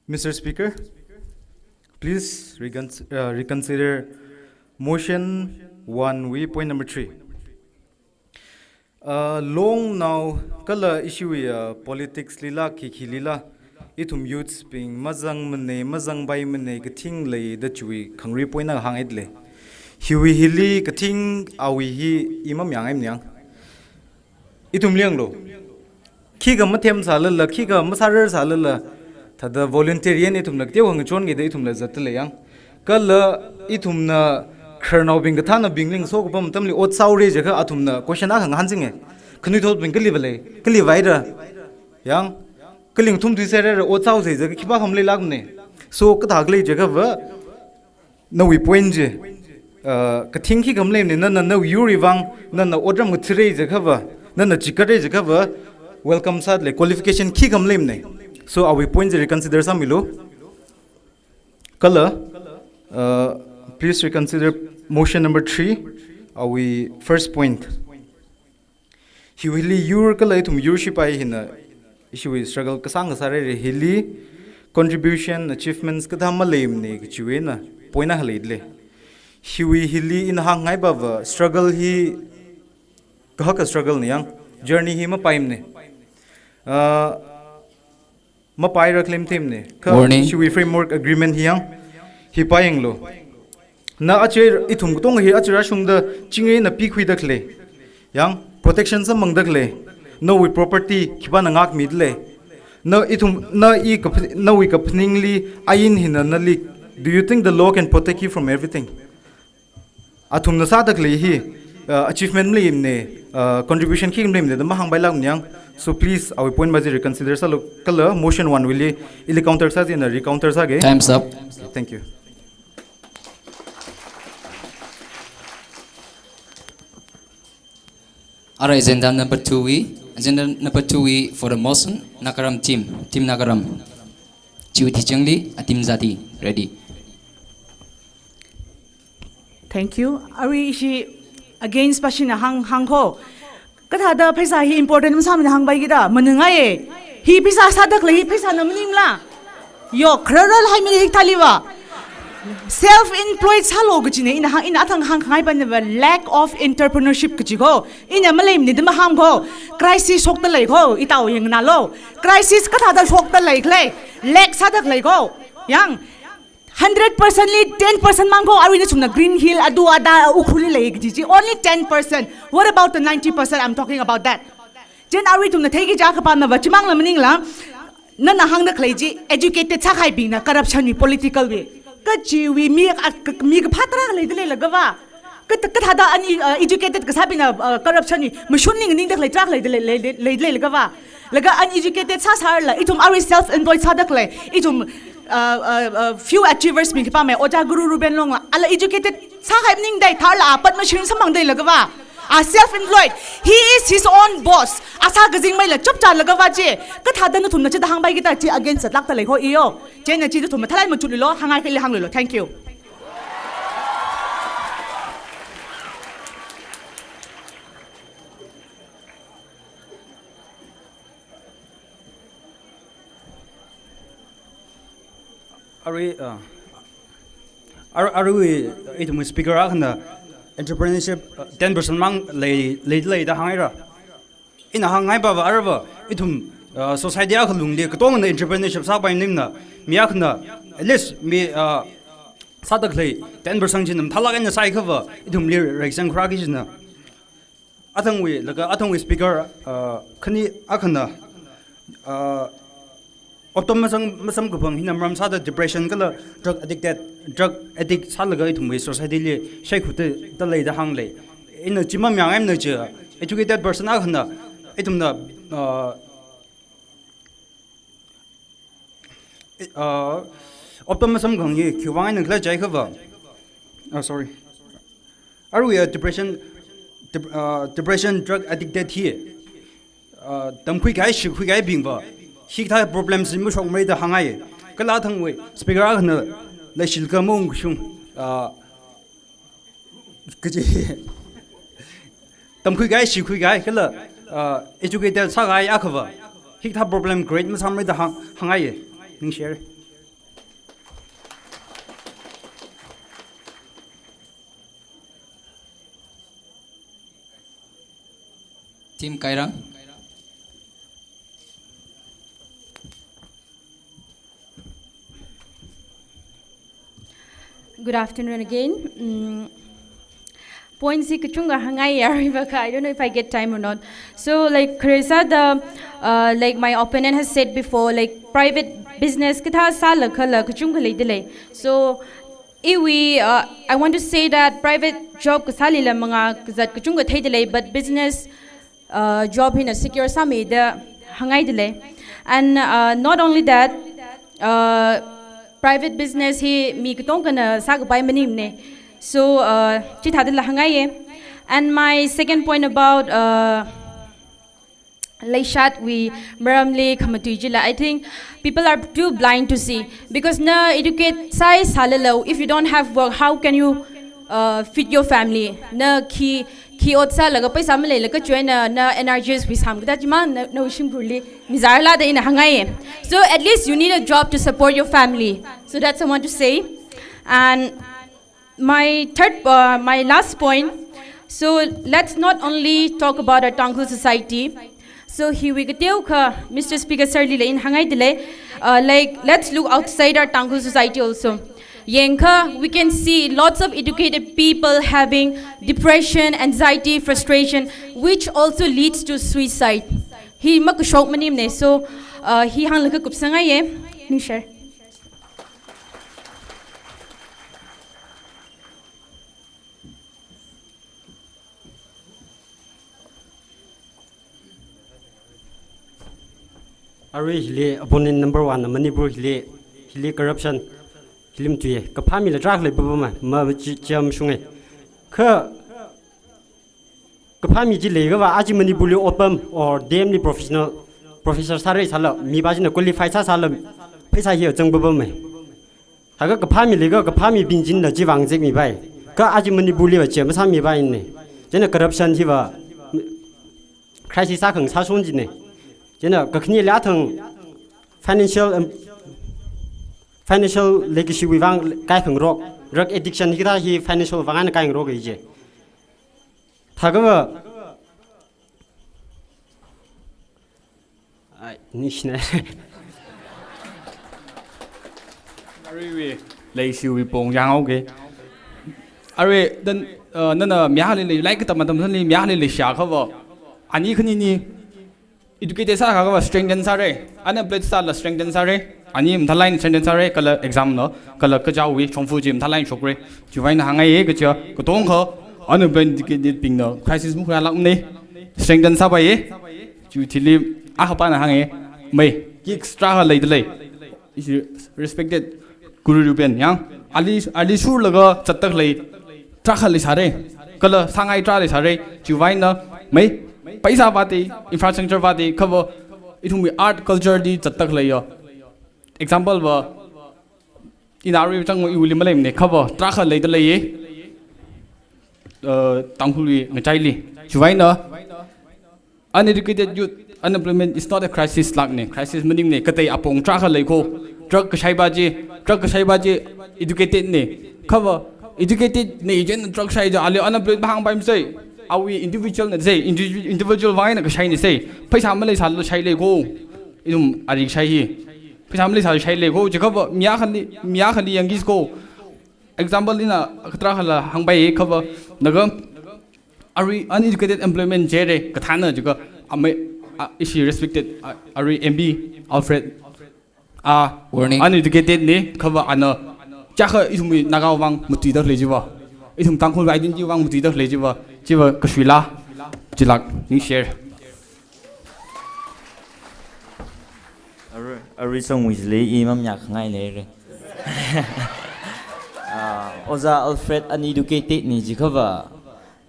Mister Speaker, please recon-, uh, reconsider motion one wui point number three. Uh, longnao kala issue ya politics lila khikhi lila, ithum youths bing mazangmana, mazangpaimana kathing leida chiwui khangri point na hānghai lei. Hiwui hili kathing awui hi i mamayāngai maningla. Ithum yanglu. Khikha mathem sālala, khikha masārar sālala, thāda voluntary eina ithumla kateo hāngchon kida ithumla zatda lei yang. Kala ithumna khararnaobing kathānabingli ngaso kapam atamli ot sāhaora jiakha athumna question akha ngahānsinga. Khanuithotbing kali va lei, kali vaira. Yang, kali ngathum tui sāhaira, ot sāhaosei jiakha khipākha maleilākmana. So kathā khalei jiakhava, nawui point chi, uh, kathing khikha maleimana, nana nawui yurwui vang, nana otram ngathāra jiakhava, nana chikatra jiakhava, welcome sāda lei, qualification khikha maleimana. So awui point chi reconsider sāmilu. Kala, uh, please reconsider motion number three, awui first point. Hiwui hili yur kala ithum yur shipai hina, ishiwui struggle kasāng kasā rere hili, contribution, achievements kathā maleimana kachiwui eina point akha leida lei. Hiwui hili ina hāngngai pava struggle hi kahaka struggle na yang, journey hi mapaimana. Ah, mapaira claim team ne. Kha Warning. Ishiwui framework agreement hi yang, hi pāyanglu. Na achi ithum katonga hi achi rāshungda chingri na pikhuida khalei. Yang protection sāmangda khalei. Nawui property khipāna ngākmida lei. Na ithum, na i kap-, nawui kaphaningli ain hina nali, do you think the law can protect you from everything? Athumna sāda khalei hi, uh, achievement maleimana, uh, contribution khikha maleimana da mahāngpailāk maningla. So please, awui point va chi reconsider sālu kala motion one wuili ili counter sā china recounter sāga. Time's up. Thank you. Ara agenda number two wui, agenda number two wui for the motion, Nagaram team, Team Nagaram. Chiwui tichangli, ateam zati, ready. Thank you. Arui ishi against pashina hāng, hāng ko. Kathāda pheisā hi important masāmana hāngpai kida, maningaiya. Hi pheisā sāda khalei hi pheisāna maningla. Yo, khararlai mili hikathāli va. Self-employed sālu kachina, ina hāng, ina athang hāngkhangai panava lack of entrepreneurship kachi ko. Ina maleimana da mahāng ko. Crisis shokda lei ko, itao yangnalu. Crisis kathāda shokda lei khalei. Lack sāda khalei ko. Yang, hundred percent li ten percent mang ko, arui nathumna Green Hill, adu ada, Ukhrulli lei kaji chi, only ten percent. What about the ninety percent? I'm talking about that. Chieina arui ithumna theiki kaja kapamava, chimangla maningla, nana hāngda khalei chi, educated sākahaibingna corruption wui, political wui. Kachiwui mi, a, ka, mi kaphā tarākha leida leilakha va. Kath-, kathāda un-, uh, educated kasābingna, uh, corruption hi mashun ning ning dak lei trak lei, lei, lei, lei, lei, lei, laga va. Laga uneducated sā sāla, ithum arui self-employed sāda khalei, ithum, uh, uh, uh, few achievers mi khipā mei, Ojā Guru Ruben Longla, ala educated sāhai ning dai tharla, apat mashun samphang dai laga va. A self-employed. He is his own boss. Asā kazing meila chapchā laga va chi. Kathāda nathumna chida hāngpai kita chi against lak ta lei ho iyo. Chieina chi nathum mathālāk machut lilo, hāngngai khalei hāngluilo. Thank you. Arui, uh, ar-, arui, ithum speaker akhana entrepreneurship, uh, ten percent mang lei, lei, lei da hāngngaira. Ina hāngngai pava arva, ithum, uh, society akha lungli katongana entrepreneurship sāpai maningmana, mi akhana, at least mi, uh, sāda khalei ten percent chi mathālāk eina sāi khava, ithumli reisang khura kajina. Athangwui, laga athangwui speaker, uh, khani akhana, uh, optom masam, masamkaphang hina maram sāda depression kala drug addicted, drug addict sālaga ithumwui society li shaikhuda, da lei da hānglei. Ina chi mamayāngaimana chi, educated person akhana, ithumna, uh, Uh, optom masamkaphang hi khiwui vang eina khala jiakha va. Oh, sorry. Arui, uh, depression, dep-, uh, depression drug addicted hi, uh, tamkhui kahai, shikhui kahaibing va. Hikathā problems mashokmara da hāngngai. Kala athangwui speaker akhana leishilakha maungkashung, uh, kaji. Tamkhui kahai, shikhui kahai, kala, uh, educated sākahai akhava. Hikathā problem create masāmara da hāng, hāngngai. Ningshire. Team Kairang. Good afternoon again. Mm, points hi kachungkha hāngngai yaruiva kha, I don't know if I get time or not. So, like, kharesa da, uh, like my opponent has said before, like, private business kathā sālakhala kachungkha leidalei. So, iwui, uh, I want to say that private job kasālila mangā kazat kachungkha theidalei, but business, uh, job hina secure sāmida hāngngaidalei. And, uh, not only that, uh, private business hi mi katongkhana sākapai maningmana. So, uh, chithādala hāngngaiya. And my second point about, uh, leishatwui maramli khamatui chila, I think people are too blind to see. Because na educate sāi sālala, if you don't have work, how can you, uh, feed your family? Na khi, khi ot sālaga paisa maleilaga kachina, na N R G S wui sam kathā chimang na, nawui shimkhurli mizārala da ina hāngngaiya. So at least you need a job to support your family. So that's what I want to say. And my third, uh, my last point. So let's not only talk about our Tangkhul society. So hiwui kateokha, Mister Speaker sir lila ina hāngngaidalei, uh, like, let's look outside our Tangkhul society also. Yangakha, we can see lots of educated people having depression, anxiety, frustration, which also leads to suicide. Hi makashok maningmana. So, uh, hi hānglaga kupsangngaiya. Ningshire. Arui hili opponent number one na Manipur hili, hili corruption, hili matuiya. Kaphā mila tarākha leipapama, ma chi, chi mashunga. Kha, kaphā mi chi leiakha va, aja Manipur li otpam or D M li professional, professor sāra sāla, mipā china qualify sāsāla, pheisā hi zangpapama. Haka kaphā mi leiakha, kaphā mibing china chi vang zakmipai. Kha aja Manipur li va chi masāmipaina. China corruption hi va crisis akha sāshon china. China kakhaneli athang financial, um, financial legacy wui vang kaikhangarok, drug addiction hikathā hi financial vang eina kaikhangarok kaji. Thākha va, ai, nishna. Aruiwui leishiwui pong jang, okay. Arui, then, uh, nana mi akhali lei, like, tam tam li mi akhali leishiakha va, ani khanini educated sākha va strengthen sāra, unemployed sāla strengthen sāra, ani mathālāk eina strengthen sāra, kala exam la, kala kachaowui shongfa chi mathālāk eina shokra. Chiwui vang eina hāngngaiya kaja, katongkha Unemployed educated bingna crisis makhuirālākmana. Strengthen sāpaiya. Chiwui thili akhapana hānga. Mei, kick extra kha leida lei. Ishi respected Guru Ruben yang, ali, ali shurlaga zatda khalei tarākha leisāra. Kala sāngai tarā leisāra. Chiwui vangna, mei, paisa vāda, infrastructure vāda, khava ithumwui art culture li zatda khaleiya. Example va, ina arui chang iwuili maleimana, khava tarākha leida leiya. Uh, Tangkhulwui ngachaili. Chiwui vangna, uneducated youth unemployment is not a crisis lākna, crisis maningna, katei apong tarākha lei kho, drug kashai pa chi, drug kashai pa chi educated na, khava educated na, ijin drug shai ja, ali unemployed mahāngpai masei, awui individual na sei, indi-, individual vangna kashaina sei, paisa maleisāla shai lei kho, ithum ari kashai hi, paisa maleisāla shai lei kho, chikhava mi akhali, mi akhali yangki kho, example ina katarākhala hāngpai khava, naga, arui uneducated employment jire, kathāna jiakha, amei, a, ishi respected, a, arui M B Alfred, a, warning, uneducated na, khava ana, chiakha ithumwui Naga vang matuida khalei chiva, ithum Tangkhul identity vang matuida khalei chiva, chiva kashuila, chilak, ningshire. Arui, arui songwui chili i mamya khangai leira. Ah, Oja Alfred uneducated na jikhava,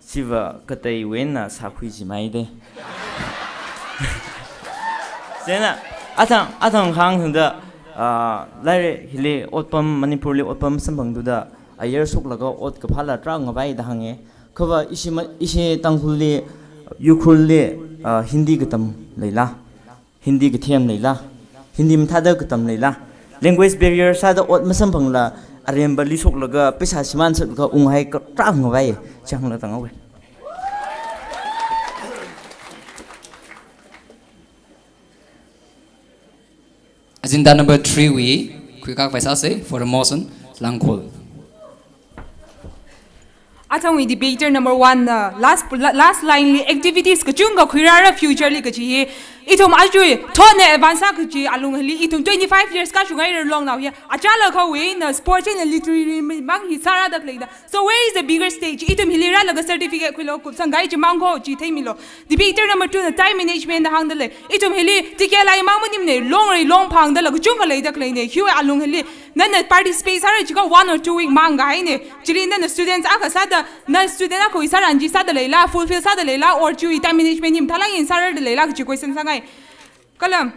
chiva kateiwui eina sākhui jimaida. Chieina, athang, athang hāngthangda, ah, lairikli otpam, Manipurli otpam samphangthuda, ayar shoklaga ot kaphāla tarā ngavaida hānga. Khava ishi ma-, ishi Tangkhulli, Ukhrulli, ah, Hindi katam leila, Hindi kathem leila, Hindi mathāda katam leila, language barrier sāda ot masamphangla, arembali shoklaga, paisa shimān shoklaga, unghai ka-, tarā ngavai, chang la tang awai. Agenda number three wui, khuikak paisa se for a motion, Langkhol. Athangwui debater number one na last, la-, last line li activities kachungkha khuirāra future li kachi hi. Ithum ajawui thotna advance kachi alung hili ithum twenty-five years kashungai rarlongnao hi. Achālakha wui na sport na literary mang hi sārāda khaleina. So where is the bigger stage? Ithum hili rālaga certificate khuilo kupsang gai chimang kho chi theimilo. Debater number two na time management da hāngda lei. Ithum hili ticket lai mang maningmana, longrei longphangda la kachungkha leida khaleina. Hiwui alung hili nana participate sāra jiakha one or two week mang kahaina. Chili nana students akha sāda, na student akhawui sāran chi sāda leila, fulfill sāda leila, or chiwui time management hi mathālāk eina sārarda leila kachi question sāngai. Kala,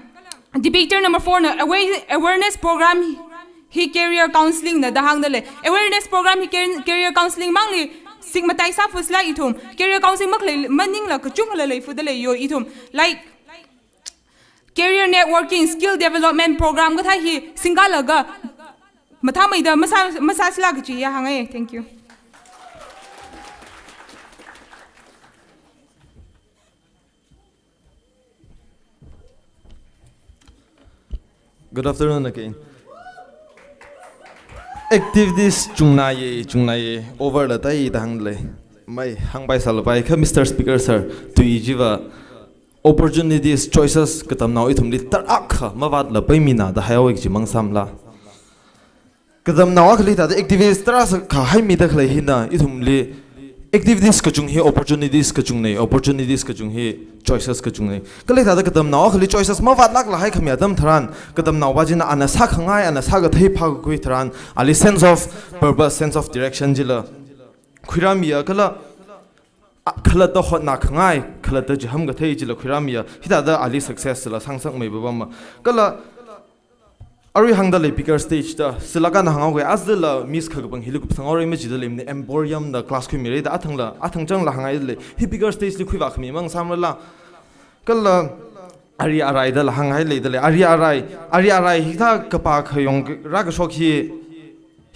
debater number four na aware-, awareness program hi career counseling na da hāngda lei. Awareness program hi car-, career counseling mangli singmatai sāfusla ithum. Career counseling makhalei maningla kachungkhala leifuda leiyo ithum. Like, career networking, skill development program kathā hi singkalaga mathāmeida masā, masāsila kachi ya hāngai. Thank you. Good afternoon again. Activities chungna ye, chungna ye, over la tai da hāngda lei. Mei, hāngpai sālapai kha Mister Speaker sir, tui chiva opportunities, choices, katamnao ithumli tarākha mavātlapaimana da haihaowa kachi mang samla. Katamnao akhali thāda activities tarākha haimida khalei hina, ithumli activities kachung hi opportunities kachungna, opportunities kachung hi choices kachungna. Kala thāda katamnao akhali choices mavātlākla haikhami atam tharan, katamnao pa china ana sākhangai, ana sākathei phākakhui tharan, ali sense of purpose, sense of direction chila khuirāmiya kala, a, khalatta hotnakhangai, khalatta chiham kathei chila khuirāmiya, hithāda ali success la sāngasakmei papama. Kala, arui hāngda lei bigger stage da, silakana hānghaoga, azala miss khakapang hili kupsanghaora machida leimana, Emporium da class khuimira da athangla, athang changla hāngaida lei, hi bigger stage li khuivākhami mang samrala. Kala, ari arai dala hānghai leida lei, ari arai, ari arai, hikathā kapā khayong rākashok hi,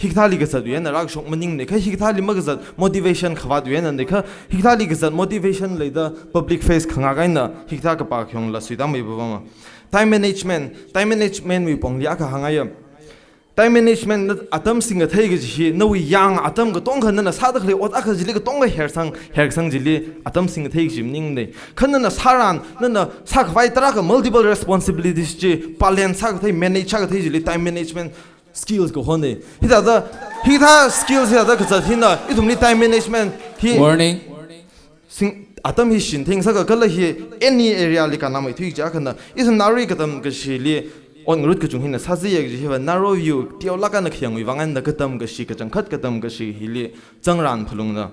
hikathāli kazatwui eina rākashok maningna, kha hikathāli makazat motivation khavātwui eina, kha hikathāli kazat motivation leida public face khangak eina, hikathā kapā khayongla suitāmei papama. Time management, time management wui pongli akha hāngaiya. Time management na atam singkathei kaji hi, nawui yang atam katongkha nana sāda khalei ot akha chili katongkha hersang, hersang chili atam singkathei kaji maningna. Kha nana sāran, nana sākhavai tarākha multiple responsibilities chi, balance sākathei, manage sākathei chili time management skills kahona. Hithāda, hithā skills hithāda kazat hina, ithumli time management Hi Warning. Sing, atam hi shin theingasaka kala hi any area li kannamei thui jiakhana, ithum narui katam kashili ot ngarut kachung hina sāzaiya kaji hiva narrow view, teolāk eina khayangwui vang eina katam kashi, kachangkhat katam kashi hili zangran phalungna.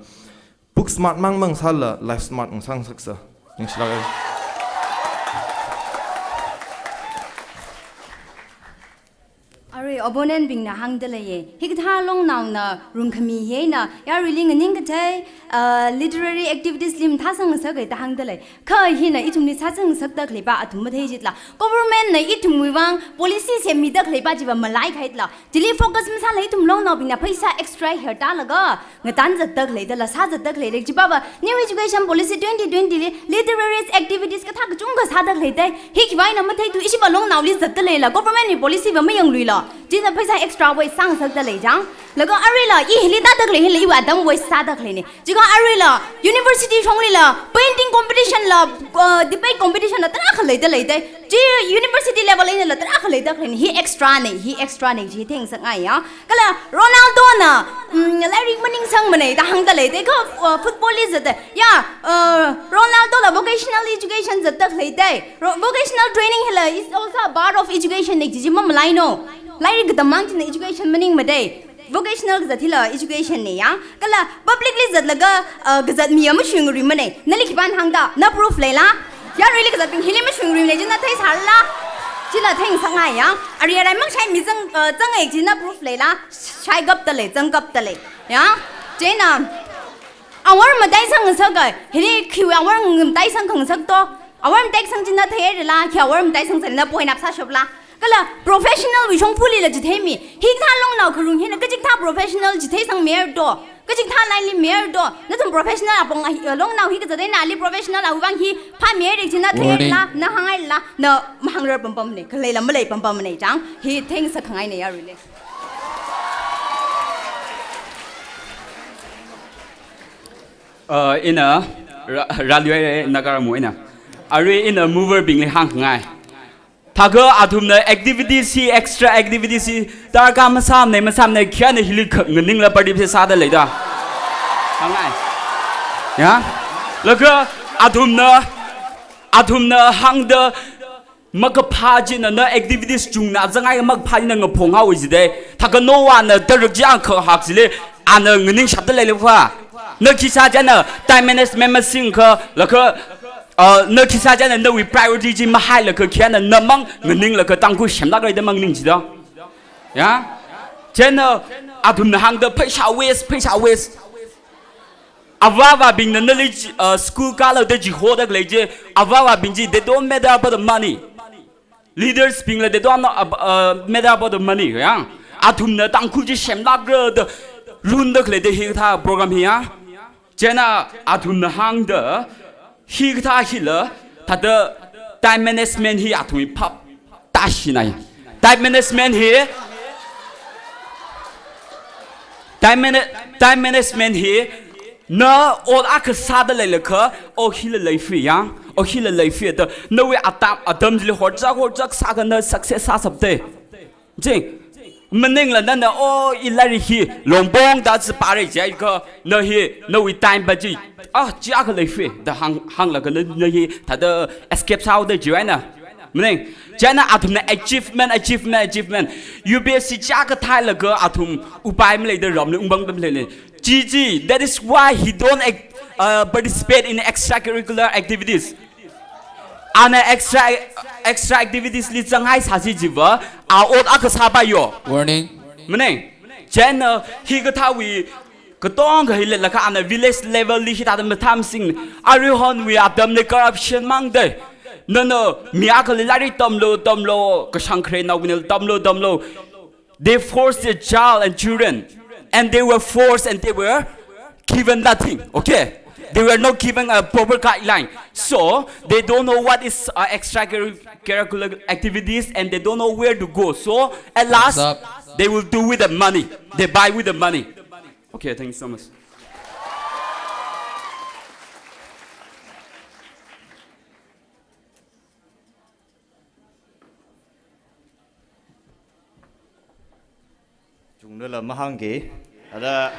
Book smart māng māng sālala, life smart ngasāngasaksa. Ningshilāka. Arui opponent bingna hāngda leiya. Hikathā longnaona rungkhami hi eina, yaruili nganing kathei, uh, literary activities li mathāsang ngasaka da hāngda lei. Kha hina ithumli sāsang ngasakda khaleiva athum mathei jitla. Government na ithumwui vang policy semmida khaleiva chiva malaikhaitla. Chili focus masāla ithum longnaobingna pheisā extra hertālaga, ngatan zatda khalei dala, sā zatda khalei lei. Chipava New Education Policy twenty twenty li literary activities kathā kachungkha sāda khalei dei. Hi khiwui eina matheithu, ishiva longnaoli zatda leila, government wui policy va mayangluila. China pheisā extra waste sāngasakda lei chang. Laga aruila, i hili tāda khalei hili iwui atam waste sāda khaleina. Chikha aruila, university shonglila, painting competition la, uh, debate competition la, tarākha leida lei dei. Chi university level einala tarākha leida khaleina. Hi extra na, hi extra na, chi theingasakngaiya. Kala Ronaldo na, mm, lairik maningsangmana da hāngda lei dei, kha, uh, football li zatda. Ya, uh, Ronaldo la vocational education zatda khalei dei. Ro-, vocational training hila is also a part of education na, chi chi mamalaino. Lairik katam māng china education maningma dei. Vocational kazat hila education na ya. Kala public li zatlaga, uh, kazat mi ya mashuingruimana. Nali khipāna hāngda, na proof leila? Yaruili kazatbing hili mashuingruimana, china theisāla? Chila theingasakngaiya. Ari arai makshai mi zang, uh, zanga china proof leila? Shaikapda lei, zangkapda lei. Ya? Chieina, awor mataisang ngasaka, hili khiwui awor mataisang khangasakto. Awor mataisang china theirila, khi awor mataisang sālala point up sāshapla? Kala professional wui shongfalila chitheimi. Hikathā longnao kharung hina kachikathā professional chitheisangmirto. Kachikathā line li mirto. Nathum professional apong, ah, longnao hi kazat eina ali professional awui vang hi phāmirei china Warning. Theirila, na hāngngaila, na mahāngrar pampamna, khaleila malei pampamna chang. Hi theingasakngaina yaruili. Uh, ina ra-, rāluihaira, nagaramo ina. Arui ina mover bingli hāngngai. Thākha athumna activities hi, extra activities hi, darkar masāmana, masāmana, khayāna hili kha-, nganingla participate sāda leida. Hāngngai. Ya? Laga athumna, athumna hāngda makaphā china na activities chungna zangai makaphā china ngaphong haowa jidei. Thākha Noahna tarak chi angkha hak chili, ana nganingshapda leilei va. Na khisā china time management masingkha, laga, uh, na khisā china nawui priority chi mahailaga khayāna namang nganinglaga Tangkhul semlākra da manganing jida. Ya? Chieina athumna hāngda pheisā waste, pheisā waste. Avāva̱bingna nali chi, uh, school kālaga chihoda khalei chi, avāva̱bing chi, they don't matter about the money. Leaders bingla, they don't, uh, uh, matter about the money, ya. Athumna Tangkhul chi semlākra da runda khalei dei hikathā program hi, ya. Chieina athumna hāngda, hikathā hila, thāda time management hi athumwui phap tāshinai. Time management hi, time mana-, time management hi, na ot akha sāda leilakha, o hila leifui ya, o hila leifui da, nawui atam, atam chili horchak, horchak sākha na success sāshapdei. Ching, maningla nana, o, i lairik hi longpong da chi pāra jiakha, na hi, nawui time va chi, ah, chi akha leifui da hāng, hānglaga na, na hi, thāda escape sāhaoda jihaina. Maning, chieina athumna achievement, achievement, achievement. U P S C chi akha theilaga athum upai maleida ramli ungpamda leilei. Chi chi, that is why he don't ac-, uh, participate in extracurricular activities. Ana extra, extra activities li zangai sāsi chiva, a ot akha sāpaiyo. Warning. Maning, chieina hikathāwui katongkha hi leilaga ana village level li hithāda mathāmsing, aruihonwui atamli corruption māng dei. Nana mi akhali lairik tamlu, tamlu, kashang khare naobingna tamlu, tamlu. They forced their child and children, and they were forced and they were given nothing, okay? They were not given a proper guideline. So, they don't know what is, uh, extracurricular activities, and they don't know where to go. So, at last, they will do with the money. They buy with the money. Okay, thank you so much. Chungda la mahāngki, ada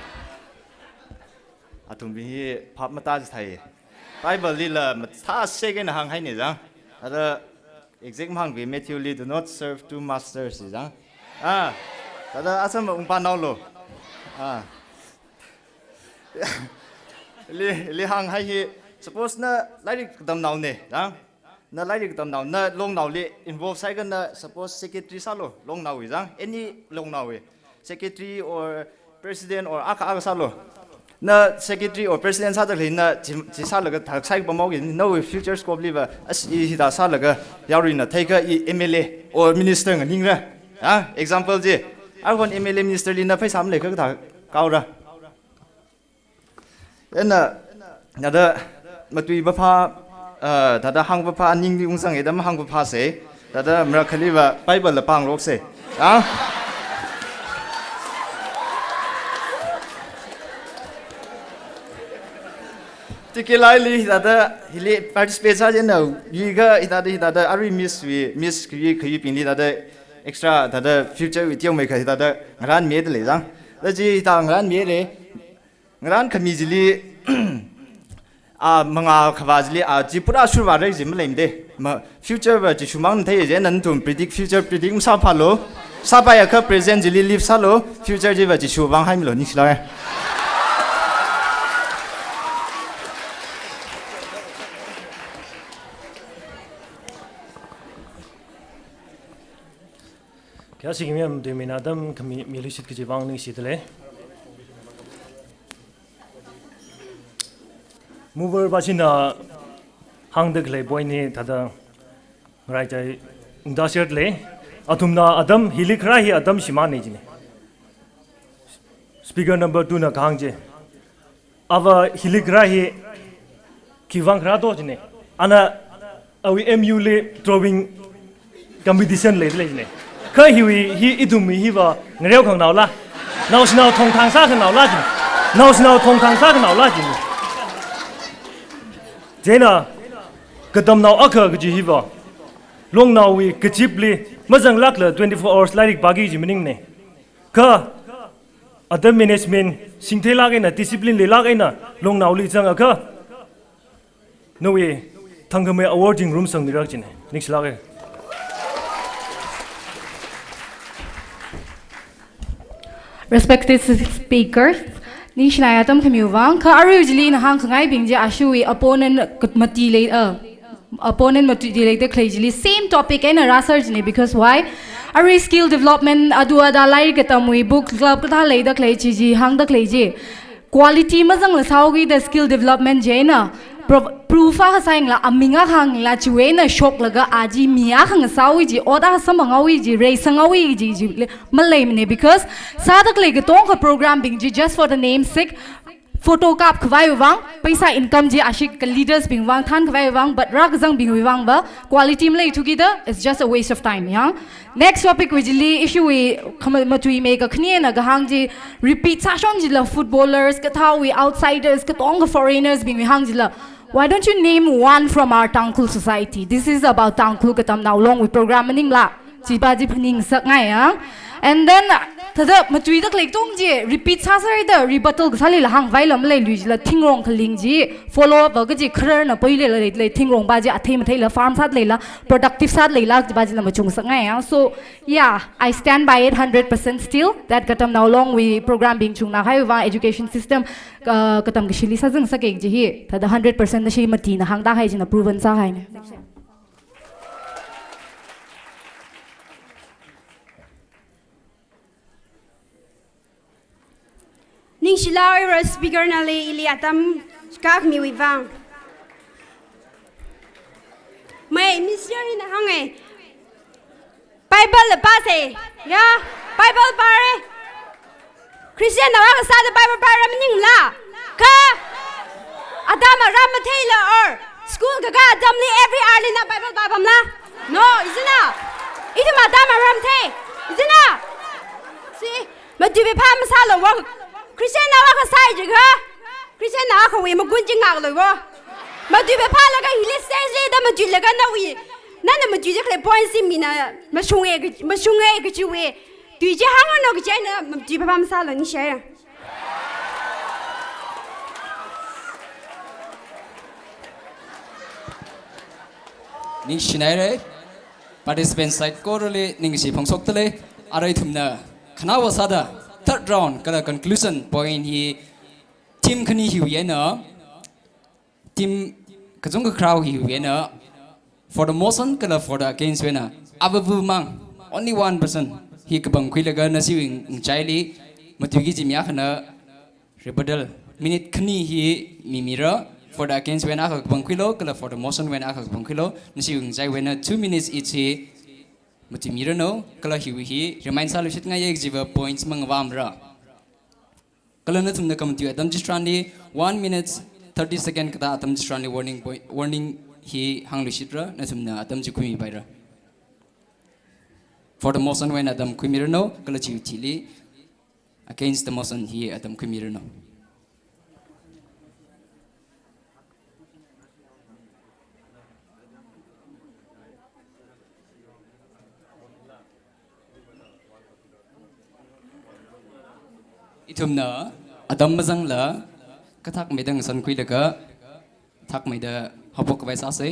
Athumwui hi phap matā chithai. Bible lila mathāsek eina hānghaina jang. Thāda exact mahāngbi Matthew li, "Do not serve two masters," jang. Ah, thāda asam ungpānaolu. Ah. Li, li hānghai hi, suppose na lairik katamnaona jang. Na lairik katamnao, na longnaoli involve sāakha na, suppose secretary sālu, longnaowui jang, any longnaowui. Secretary or president or akha akha sālu. Na secretary or president sāda khalei na chi, chi sālaga thāksai pamhaoki, nawui future scope liva, as i hithā sālaga yaruina theikha i M L A or minister nganingra. Ha? Example chi, arhon M L A minister li na pheisā maleikha kathā kaora. Ena, thāda matui pāpha, ah, thāda hāng pāpha, ningli ungzang eida mahāng pāphasa, thāda marakhaliva Bible la pāngaroksa. Ah? Tiki laili thāda hili participate sā china, yikha thāda, thāda arui Miss wui, Miss khayi, khayibingli thāda extra, thāda future wui teomeikha thāda ngaranmida lei jang. Thāda chi thāda ngaranmira. Ngarankhami chili, a, mangā khavā chili, a, chi pura sure vāra chi maleimada. Ma, future va Jishu mangna thei chieina nathum predict, future predict masāphalu. Sāpaiakha present chili live sālu, future chiva Jishu vāng haimilu, ningshilāka. Kayāshi khami matuimei atam khami miluishit kaji vāng ningshida lei. Mover pā china hāngda khalei point hi thāda ngaraichai ungda share lei. Athumna atam hili kharā hi atam shimānna jina. Speaker number two na kahāng chi. Ava hili kharā hi khivāng kharā to jina. Ana awui M U li drawing competition leida lei jina. Kha hiwui hi ithumwui hiva ngareo khanganaola. Naoshinao thongthang sākhanganaola jina. Naoshinao thongthang sākhanganaola jina. Chieina katamnao akha kaji hiva longnaowui kazipli mazanglākla twenty-four hours lairik pāki kaji maningna. Kha atam management singtheilāk eina, discipline leilāk eina longnaoli zangakha, nawui thangkhamei award chi ngarumsangmirak jina. Ningshilāka. Respected speakers, ningshinai atam khamiwui vāng, kha arui chili ina hāngkhangaibing chi ashiwui opponent kat mati lei, uh, opponent matuili leida khalei chili same topic eina rāser jina, because why? Arui skill development, adu ada lairik katamwui book club kathā leida khalei chi chi hāngda khalei chi. Quality mazangla sāhaokida skill development chieina pro-, proof akha sāyangla, aming akha hāngla chiwui eina shoklaga a chi mi akha ngasāhaowa ji, ot akha samphanghaowa ji, reisanghao ji, ji le, maleimana, because sāda khalei katonga program bing chi just for the namesake, photo kapkhavaiwui vāng, pheisā income chi ashik ka leaders bing vāng thānkhavaiwui vāng, but rākazangbingwui vāngva quality maleithukida, it's just a waste of time, ya. Next topic wui chili, ishiwui khama-, matuimei kakhane eina kahāng chi, repeat sāshon jila footballers, kathāwui outsiders, katonga foreigners bingwui hāng jila. Why don't you name one from our Tangkhul society? This is about Tangkhul katamnao longwui program maningla. Chiva chi phaningsakngai ya. And then, thāda matuida khalei katonga chi repeat sāserda rebuttal kasā leila hāngvai lam leilui jila thingrong khaling chi follow up va kaji khararna poile la lei, lei thingrong va chi athei matheila farm sāda leila productive sāda leila chiva chila machungsakngai ya. So, yeah, I stand by it hundred percent still that katamnao longwui program bing chungna kahaiwui vāng education system, uh, katam kashili sāzangsak kaji hi, thāda hundred percent nashi matina hāngda kahai china proven sāhaina. Ningshilāka speaker nali ili atam kakhamiwui vāng. Mai, Miss Yar hina hānga. Bible la pāsa. Ya, Bible pāra. Christian nao akha sāda Bible pāra maningla. Kha atam aram matheila or school kakā atamli every hour li na Bible pāpamla? No, isn't it? Ithum atam aram thei, isn't it? Si, matuiphā masālu wo. Christian nao akha sāi jiakha, Christian nao akhawui magun chi ngaklu wo. Matuiphālaga hili stage li da matuilaga nawui, nana matuida khalei point chi mina mashunga ka-, mashunga kajiwui tui chi hānglu kaji eina matuiphā masālu, ningshiya. Ningshinaira. Participants saikorali ningshi phongshokdalei. Arui ithumna khanaowa sāda third round kala conclusion point hi team khani hiwui eina, team kachungkha hiwui eina, for the motion kala for the against wui eina, avavu mang, only one person hi kapangkhuilaga nashiwui ngachaili matuiki kaji mi akhana rebuttal minute khani hi mimira, for the against wui eina akha kapangkhuilu, kala for the motion wui eina akha kapangkhuilu, nashiwui ngachaiwui eina two minutes each hi matuimiranu, kala hiwui hi remind sāluishitngaiya kajiva points mangavāmara. Kala nathumna khamatui atam chitharanli one minute thirty second kathā atam chitharanli warning point, warning hi hāngluishitra, nathumna atam chi khuimipaira. For the motion wui eina atam khuimiranu, kala chiwui thili against the motion hi atam khuimiranu. Ithumna atam mazangla kathakmeida ngasankhuilaga thakmeida haophok khavai sāsa.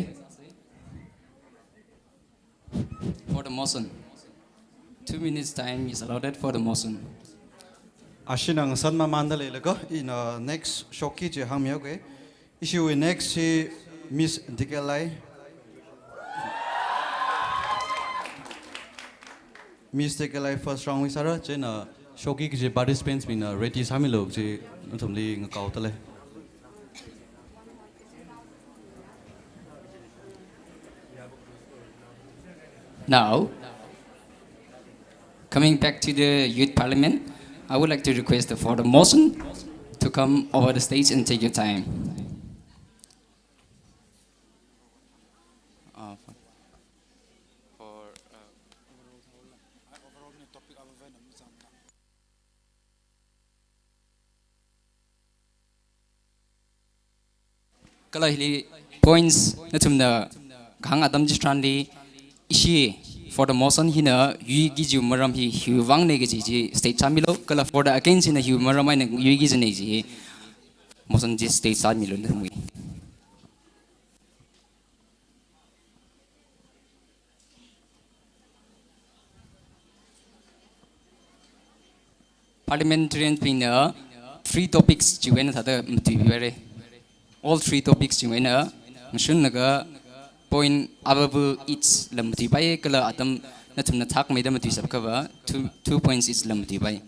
For the motion. Two minutes time is allotted for the motion. Ashina ngasan mamanda leilaga, ina next shokki chi hāngmihaoga. Ishiwui next hi Miss Dikelai. Miss Dikelai first round wui sāra, chieina shokki kaji participants bingna ready sāmilu kaji nathumli ngakaodalei. Now, coming back to the Youth Parliament, I would like to request for the motion to come over the stage and take your time. Uh, for, for, uh, Kala hili points nathumna kahāng atam chitharanli ishi for the motion hina yuiki kaji maram hi hiwuivāngna kaji chi state sāmilu, kala for the against hina hiwui maram eina yuiki kajina kaji motion chi state sāmilu nathumwui. Parliamentarian bingna three topics chiwui eina thāda matuipaira. All three topics chiwui eina ngashunlaga point avavu each la matuipai, kala atam nathumna thakmeida matuishap akhava two, two points each la matuipai.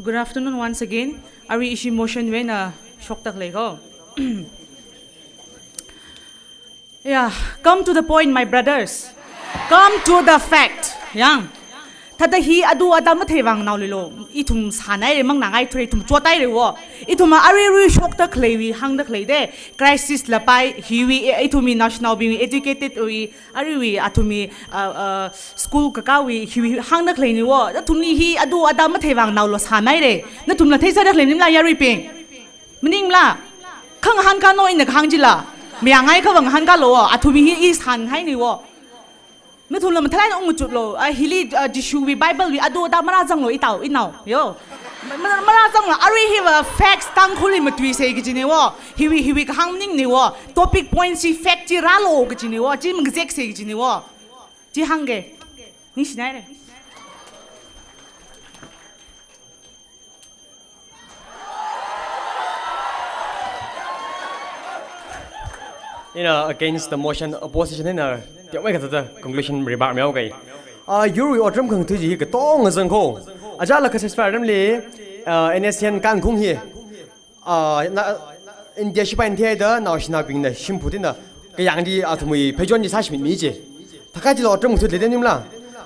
Good afternoon once again. Arui ishi motion wui eina shokda khalei ko. Yeah, come to the point, my brothers. Come to the fact. Yang. Thāda hi adu ada matheivāng naolilo. Ithum sānhaira, mangnāngai thura, ithum chothaira wo. Ithum aruirui shokda khaleiwui hāngda khaleida. Crisis lapai, hiwui, eh, ithumwui national bingwui educated wui, aruiwui athumwui, uh, uh, school kakāwui, hiwui hāngda khaleina wo. Athumli hi adu ada matheivāng naolo sānhaira. Nathumla theisāda khalei maningla yaruibing. Maningla, khangahānkano ina kahāng chila. Mayāngai khavā ngahānkalo, athumwui hi i sānhaina wo. Nathumla mathālāk eina ungchutlo, a hili, a, Jishuwui Bible wui adu ada marāzanglo itao, inao, yo. Ma-, ma-, marāzanglo, arui hiva facts Tangkhulli matuisa kajina wo. Hiwui, hiwui kahāng maningna wo. Topic point chi fact chi rālo kajina wo. Chi mangazeksa kajina wo. Chi hāngga. Ningshinaira. Ina against the motion, opposition ina tiamai kathāda conclusion remark mihaoga. Ah, yurwui otram khangatha chi hi katonga zangko. Ajala kasespa ramli, ah, N S C N Kangkung hi. Ah, na, India shipai ntheida, naoshinaobingna shimphut eina, kayāngli athumwui pheichon chi sāshimit mi chi. Thākha chila otram khangatha leida maningla.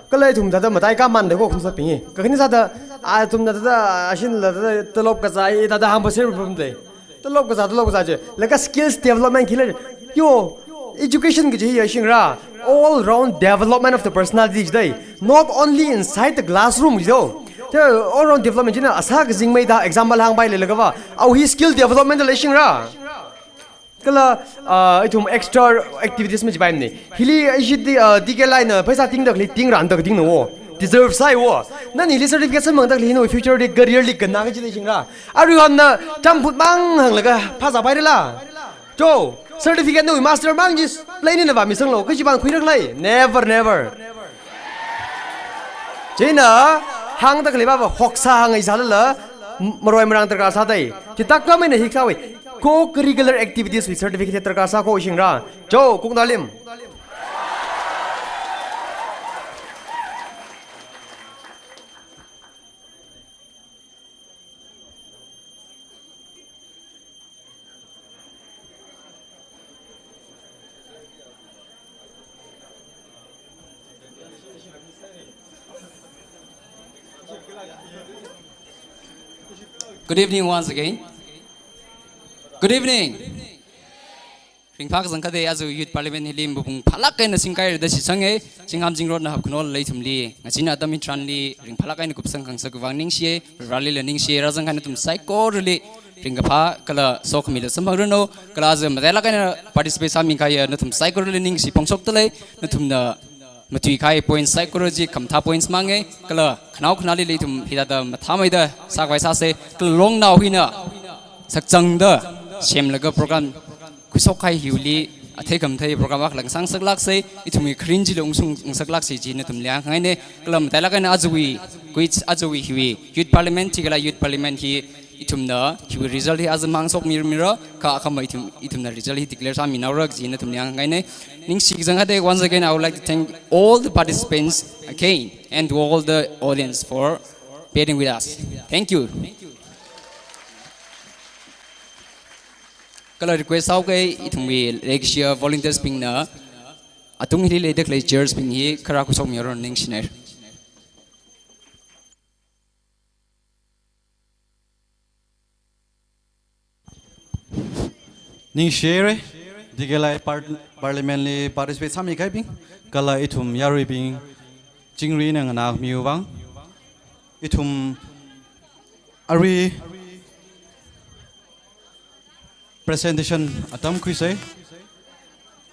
Kala ithum thāda matai kamanda ko khumsabing hi. Kakhane sāda, athumna thāda, ashinla thāda, tolop kazā, thāda hāngpa ser pamde. Tolop kazā, tolop kazā chi. Laga skills development khila. Yo, education kaji hi yashingra. All round development of the personality jidai. Not only inside the classroom, jo. Te all round development china asā kazingmeida example hāngpai leilakha va, awui hi skill development da leishingra. Kala, ah, ithum extra activities majipaimane. Hili ashi di, ah, D K L I na pheisā tingda khalei tingranda katingna wo. Deserve sāi wo. Nana hili certificate samphangda khalei nawui future li career li kannā kaji leishingra. Aruihon na tamphut mang hānglaga phāzāpairala. Jo, certificate nawui master mang jis plain na vāmisanglo, kajiwui vang khuira khalei. Never, never. China, hāngda khalei va va hoksā hāngngai sālala, m-, maroi marāng darkar sādai. Chithākha maina hiksāwui. Co-curricular activities wui certificate darkar sākho shingra. Jo, kuknalim. Good evening once again. Good evening. Ringphā kazang kade aja Youth Parliament hili mapung phālāk eina singkaira da shitsanga, zingkham zingrotna hapkhanao lei ithumli, ngachina atam hitharanli, ringphālāk eina kupsang khangasak vang ningshiya, Vareli la ningshiya, rāzang kahai nathum saikorali, ringkaphā kala sokhamila samphangranu, kala aja matailāk eina participate sāmi kahaiya nathum saikorali ningshi phongshokda lei, nathumna matuikahai points saikora chi khamathā points manga, kala khanao khanāli la ithum hithāda mathāmeida sākhavai sāsa, kala longnao hina sakchangda semlaga program khuishok kahai hiwuili athei khamathei program akha lāngsang saklāksa, ithumwui kharing chila ungsung saklāksa chi nathumli hāngngaina, kala matailāk eina ajawui, kui ajawui hiwui Youth Parliament, thikala Youth Parliament hi ithumna hiwui result hi aja mang shokmirmira, kha akhama ithum, ithumna result hi declare sāminaora kaji nathumli hāngngaina. Ningshi kazang kade, once again, I would like to thank all the participants again and to all the audience for bearing with us. Thank you. Kala request sāuka, ithumwui leikashiya volunteers bingna atung hili leida khalei chairs bing hi kharā khuishokmihaoranu ningshina. Ningshihaira, D K L I par-, Parliament li participate sāmi kahaibing, kala ithum yaruibing, chingri eina nganāmiwui vang. Ithum arui presentation atam khuisa.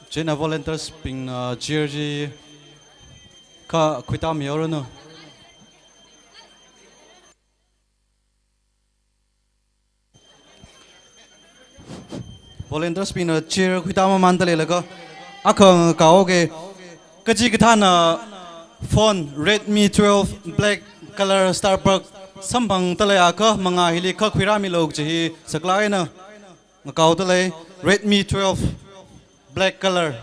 Chieina volunteers bingna chair chi kha khuitamihaoranu. Volunteers bingna chair khuitamamanda leilakha, akha ngakaoga, kachikathāna phone Redmi twelve black color Starbuck samphangda leiakha mangā hili kha khuirāmilu kaji hi saklāk eina ngakaoda lei, Redmi twelve black color.